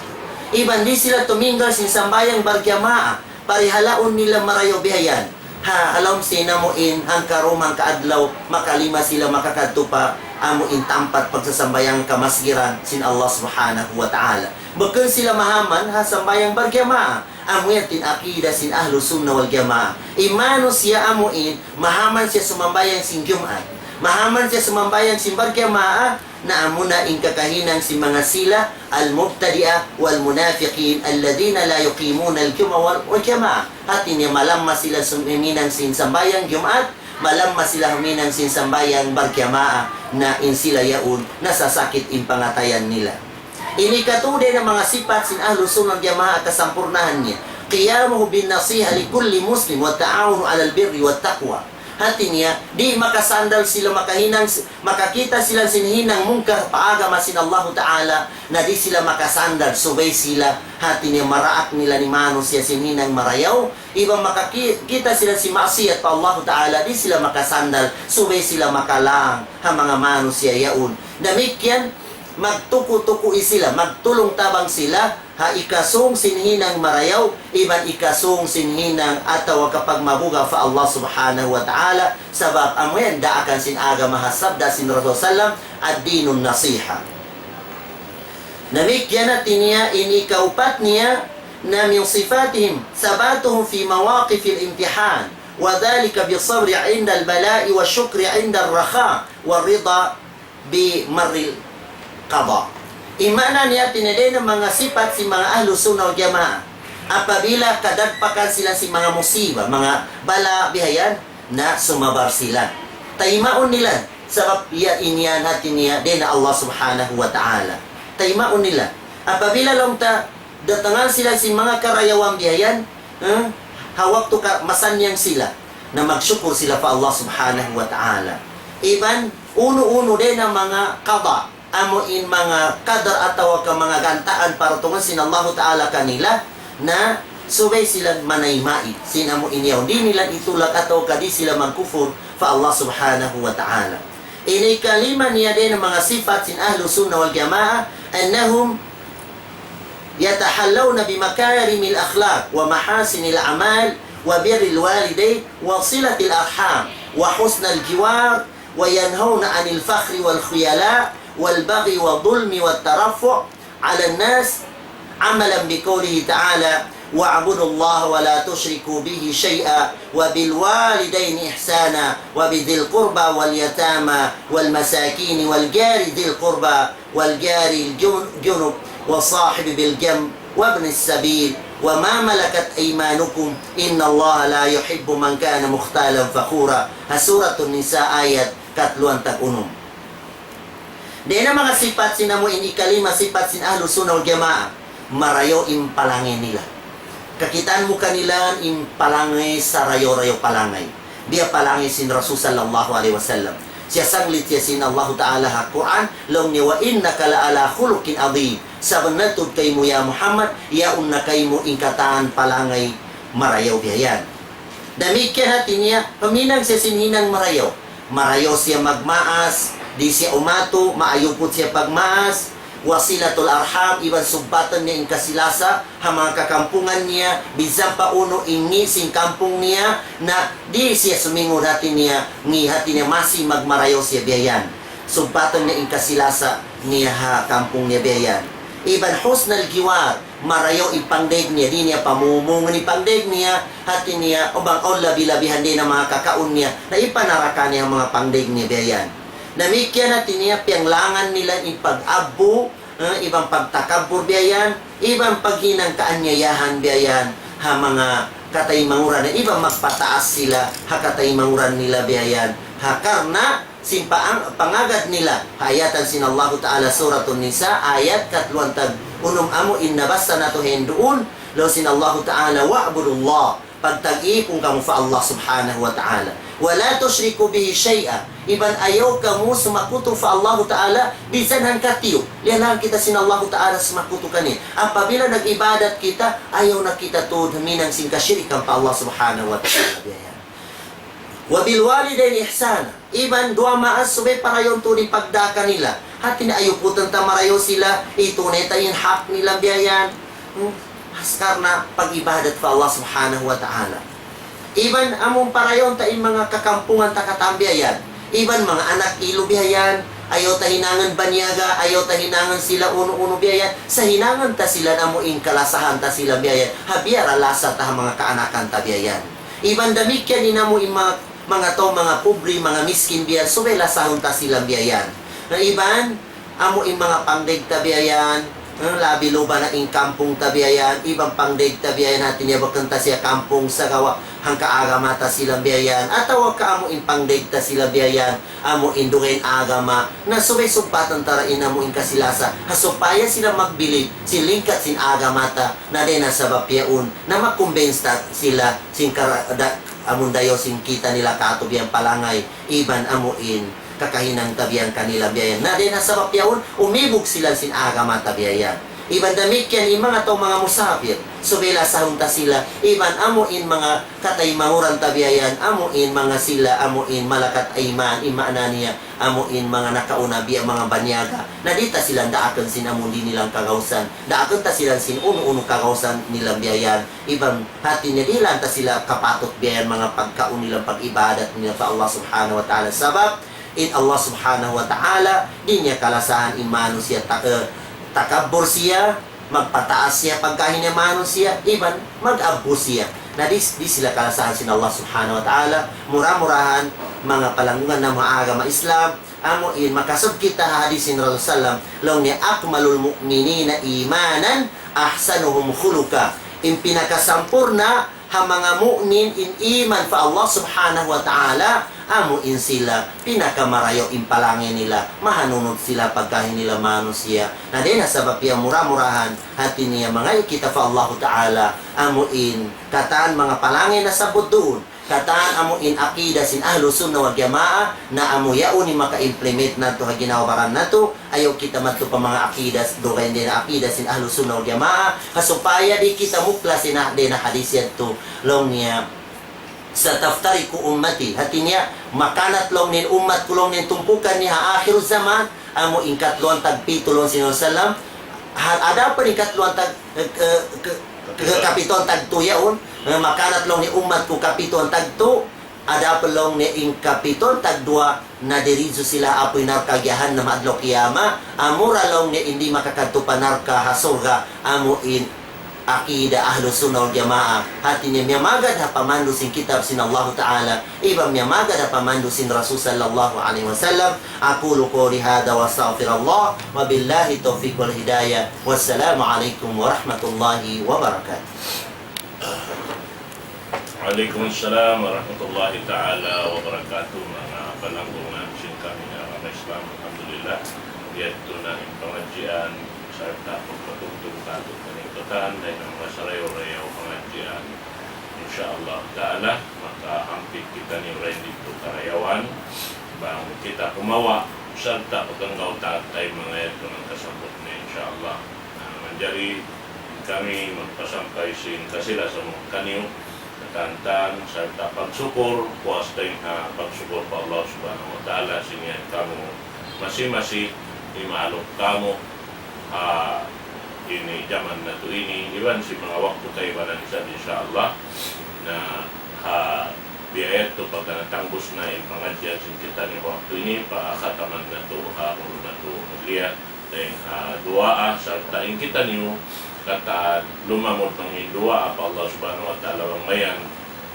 Iban di' sila tuminggal sin sambahayang barjamaah. Parihalaun nila marayaw biya' yan. Ha, ha lawm sin amu in hangka dum hangka adlaw, makalima sila makakadtu pa amu in tampat pagsasambahayang kamasgiran sin Allah Subhanahu wa Ta'ala. Bukun sila mahaman ha sambahayang barjamaah. Amu yan in akida sin Ahlus Sunnah wal Jamaah. In manusiya' amu in, mahaman siya sumambahayang sin Jumaat, mahaman siya sumambahayang sin barjamaah, na amuna in kakahinang sin manga sila, المبتدعة والمنافقين الذين لا يقيمون الجمعة والجماعة. Hati niya malamma sila sum-, huminang sin sambahayang Jumaat, malamma sila huminang sin sambahayang barjamaah, na in sila yaun, nasasakit in pangatayan nila. In ikatu dayn ha manga sipat sin Ahlus Sunnah wal Jamaah kasampurnahan niya, قيامه بالنصيحة لكل مسلم والتعاون على البر والتقوى. Hati niya, di' makasandal sila makahinang, makakita' sila sin hinang mungkar pa agama sin Allahu Ta'ala, na di' sila makasandal, subay sila, hati niya, maraak nila in manusiya' sin hinang marayaw, iban makakita' sila sin maksiyat pa Allahu Ta'ala, di' sila makasandal, subay sila makalang ha manga manusiya' yaun. Damikkiyan, magtuku-tuku sila, magtulung-tabang sila, ha ikasūng sin hinang marayaw, iban ikasūng sin hinang atawa kapagmabuga' pa Allah Subhanahu wa Ta'ala, sabab amu yan daakan sin agama ha sabda sin Rasul sallam, الدين النصيحة. Damikkiyan hati niya in ikaupat niya, na من صفاتهم ثباتهم في مواقف الامتحان، وذلك بالصبر عند البلاء والشكر عند الرخاء والرضا بمر القضاء. In maana niya, hati niya dayn ha manga sipat sin manga Ahlus Sunnah wal Jamaah. Apabila kadagpakan sila sin manga musiba, manga bala' biya' yan, na sumabar sila. Taymaun nila, sabab ya in yan hati niya dayn ha Allah Subhanahu wa Ta'ala. Taymaun nila. Apabila laung ta, datangan sila sin manga karayawan biya' yan, eh, ha waktu ka-, masannyang sila, na magsukur sila pa Allah Subhanahu wa Ta'ala. Iban, unu-unu dayn ha manga qada, amu in manga qadar atawa ka manga gantaan paratungan sin Allahu Ta'ala kanila, na subay sila manayma' sin amu in yaun. Di' nila itulak atawa ka di' sila magkufur pa Allah Subhanahu wa Ta'ala. In ikalima niya dayn ha manga sipat sin Ahlus Sunnah wal Jamaah, أنهم يتحلون بمكارم الأخلاق ومحاسن الأعمال وبر الوالدين وصلة الأرحام وحسن الجوار وينهون عن الفخر والخيلاء والبغي والظلم والترفع على الناس، عملا بقوله تعالى: واعبدوا الله ولا تشركوا به شيئا وبالوالدين إحسانا وبذي القربى واليتامى والمساكين والجار ذي القربى والجار الجن-، جنب وصاحب بالجنب وابن السبيل وما ملكت أيمانكم إن الله لا يحب من كان مختالا فخورا. Ha Suratun Nisa ayat katluan tag unum. Dayn ha manga sipat sin amu in ikalima sipat sin Ahlus Sunnah wal Jamaah, marayaw in palangay nila. Kakitaan mu kanila in palangay sarayaw-rayaw palangay. Biya' palangay sin Rasul sallallahu alayhi wasallam. Siya sanglit siya sin Allahu Ta'ala ha Qur'an, laung niya, وإنك لعلى خلق عظيم. Sabunnal tuud kaymu ya Muhammad, yaun na kaymu in katan palangay marayaw biya' yan. Damikkiyan hati niya, huminang siya sin hinang marayaw. Marayaw siya magmaas, di' siya umatu, maayuput siya pagmaas, وصلة الأرحام, iban sugpatan niya in kasi-lasa ha manga kakampungan niya, bisan pa unu in ngi' sin kampung niya, na di' siya sumingud hati niya, ngi' hati niya masi magmarayaw siya biya' yan. Sugpatan niya in kasi-lasa niya ha kampung niya biya' yan. Iban حسن الجوار, marayaw in pangdaig niya, di' niya pamumungun in pangdaig niya, hati niya, ubang awn labi-labihan dayn ha manga kakaun niya, na ipanaraka niya ha manga pangdaig niya biya' yan. Damikkiyan hati niya, piyanglangan nila in pag-abbu, eh, iban pagtakabbur biya' yan, iban paghinang kaanyayahan biya' yan, ha manga kataymanguran, iban magpataas sila ha kataymanguran nila biya' yan. Ha karna' sin paang-, pangagad nila, ha ayatan sin Allahu Ta'ala, Suratun Nisa, ayat katluan tag unum, amu in nabasa natu' hinduun, laung sin Allahu Ta'ala, واعبدوا الله, pagtag-ipun kamu pa Allah Subhanahu wa Ta'ala. ولا تشركوا به شيئا, iban ayaw kamu sumakutu pa Allahu Ta'ala bisan hangkatiyu'. Liyalaan kita sin Allahu Ta'ala sumakutu kaniya. Apabila nag-ibadat kita, ayaw na kita tuud huminang sin kasirikan pa Allah Subhanahu wa Ta'ala. Biya' yan. وبالوالدين إحسانا. Iban duwa maas subay parayawun tuud in pagdā kanila. Hati niya ayuputun ta marayaw sila, itunay ta in hak nila biya' yan. Hmm? Has karna' pag-ibadat pa Allah Subhanahu wa Ta'ala. Iban amun parayawun ta in manga kakampungan ta katan biya' yan. Iban manga anak ilu biya' yan. Ayaw ta hinangun banyaga, ayaw ta hinangun sila unu-unu biya' yan. Sa' hinangun ta sila na amu in kalasahan ta sila biya' yan. Ha biya' da lasa ta ha manga kaanakan ta biya' yan. Iban damikkiyan in amu in manga, manga tau, manga pubri, manga miskin biya', subay lasahun ta sila biya' yan. Na iban, amu in manga pangdaig ta biya' yan, eh, labi luba na in kampung ta biya' yan, iban pangdaig ta biya' yan, hati niya bukun ta siya kampung, sagawa' hangka agama ta sila biya' yan, atawa ka amu in pangdaig ta sila biya' yan, amu in dugaing agama, na subay sugpatan ta ra in amu in kasi-lasa, ha supaya sila magbilib sin lingkat sin agama ta, na dayn ha sabab yaun, na ma-convince ta sila sin kara-, da-, amun dayaw sin kita' nila katu' biya' yan palangay, iban amu in kakahinang ta biya' yan kanila biya' yan. Na dayn ha sabab yaun, umibug sila sin agama ta biya' yan. Iban damikkiyan in manga tau manga musafir, subay lasahun ta sila, iban amu in manga kataymanguran ta biya' yan, amu in manga sila, amu in malakat iman, in maana niya, amu in manga nakauna biya' manga banyaga. Na di' ta sila daakun sin amun di' nila kagausan. Daakun ta sila sin unu-unu kagausan nila biya' yan. Iban hati niya dihilan ta sila kapatut biya' yan manga pagkaun nila, pag-ibadat nila pa Allah Subhanahu wa Ta'ala. Sabab, in Allah Subhanahu wa Ta'ala, di' niya kalasahan in manusiya' ta-, eh, takabbur siya, magpataas siya pagkahi niya manusiya', iban mag-abbu siya. Na di', di' sila kalasahan sin Allah Subhanahu wa Ta'ala. Mura-murahan, manga palanggungan namu' ha agama Islam, amu in makasud kita ha hadis sin Rasul sallam, laung niya, أكمل المؤمنين إيمانا أحسنهم خلقا. In pinakasampurna' ha manga mu'min in iman pa Allah Subhanahu wa Ta'ala, amu in sila pinakamarayaw in palangay nila, mahanunut sila pagkahi nila manusiya'. Na dayn ha sabab yan mura-murahan, hati niya mangayu' kita pa Allahu Ta'ala, amu in katan manga palangay nasabbut duun. Katan amu in akida sin Ahlus Sunnah wal Jamaah, na amu yaun in maka-implement natu' ha ginhawa-baran natu', ayaw kita madtu pa manga akida, dugaing dayn ha akida sin Ahlus Sunnah wal Jamaah, ha supaya di' kita muklas sin ha-, dayn ha hadis yadtu, laung niya, ستفترق أمتي. Hati niya, makanat laung niya in ummat ku laung niya in tumpukan niya ha akhir zaman, amu in katluan tagpitu laung sin Rasul sallam, ha-, adapun in katluan tag-, eh, eh, ke-, ke-, kapituan tagtu yaun, eh, makanat laung niya in ummat ku kapituan tagtu, adapun laung niya in kapituan tagduwa, na diritsu sila ha apuy narka' jahannam adlaw qiyamah, amura laung niya in di' makakadtu pa narka' ha surga', amu in akida Ahlus Sunnah wal Jamaah, hati niya miyamagad ha pamandu' sin kitab sin Allahu Ta'ala, iban miyamagad ha pamandu' sin Rasul sallallahu alayhi wasallam. أقول قولي هذا وأستغفر الله، وبالله التوفيق والهداية، والسلام عليكم ورحمة الله وبركاته. Wa alaykum assalam warahmatullahi ta'ala wabarakatuh. Manga palanggungan sin kami ha agama Islam, alhamdulillah. Yadtu na in pangadjian, sarta' pagpatugtug kātu' kaniyu katan, dayn ha manga sarayaw-rayaw pangadjian. Insya Allah ta'ala, makahampit kitaniyu dayn didtu karayawan. Bang kita kumawa', sarta' pagkanggaw ta, tay manga yadtu in kasabbut niya, insya Allah. Na, manjari kami magpasampay sin kasi-lasa mawn kaniyu, katantan, sarta' pagsukul, puas dayn ha pagsukul pa Allah Subhanahu wa Ta'ala, sin yan kamu masi-masi, imaluk kamu, Ah, ini jaman natu' ini, iban sin manga waktu kaibanan isab, insya Allah. Na, ha, biya' yadtu pagka natangbus na in pangadjian sin kitaniyu waktu ini, pa khataman natu', ha guru natu' mulia, dayn ha duwaa, sarta' in kitaniyu, katan lumamud mangin duwaa pa Allah Subhanahu wa Ta'ala bang mayan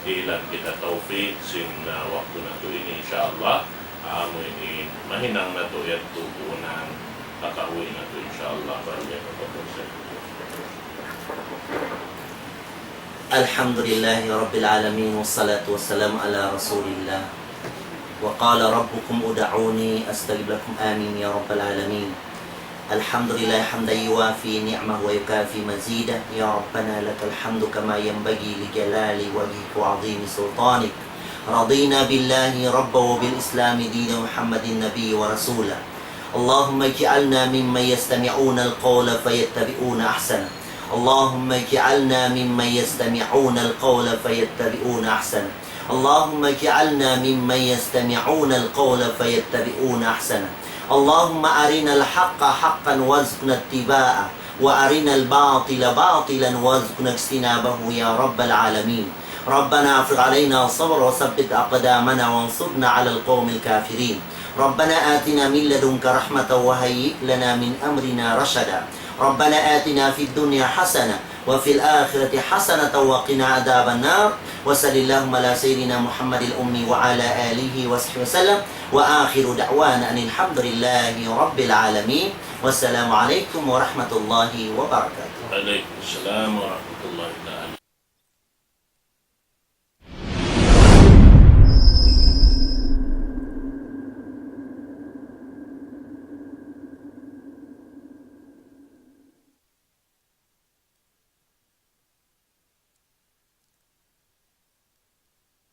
dihilan kita tawfik sin, ah, waktu natu' ini, insya Allah. Amu in mahinang natu' yadtu puunan, pagkawi natu', insya Allah, baru ya kapag-, الحمد لله رب العالمين، والصلاة والسلام على رسول الله. وقال ربكم ادعوني أستجب لكم. آمين يا رب العالمين. الحمد لله حمدا يوافي نعمه ويكافي مزيده. يا ربنا لك الحمد كما ينبغي لجلال وجهك وعظيم سلطانك. رضينا بالله ربا وبالإسلام دينا ومحمد نبيا ورسولا. اللهم اجعلنا ممن يستمعون القول فيتبعون أحسنه. اللهم اجعلنا ممن يستمعون القول فيتبعون أحسنه. اللهم اجعلنا ممن يستمعون القول فيتبعون أحسنه. اللهم أرنا الحق حقا وارزقنا اتباعه، وأرنا الباطل باطلا وارزقنا اجتنابه يا رب العالمين. ربنا أفرغ علينا صبرا وثبت أقدامنا وانصرنا على القوم الكافرين. ربنا آتنا من لدنك رحمة وهيئ لنا من أمرنا رشدا. ربنا آتنا في الدنيا حسنة وفي الآخرة حسنة وقنا عذاب النار. وصل اللهم على سيدنا محمد الأمي وعلى آله وصحبه وسلم. وآخر دعوانا أن الحمد لله رب العالمين. والسلام عليكم ورحمة الله وبركاته. وعليكم السلام ورحمة الله تعالى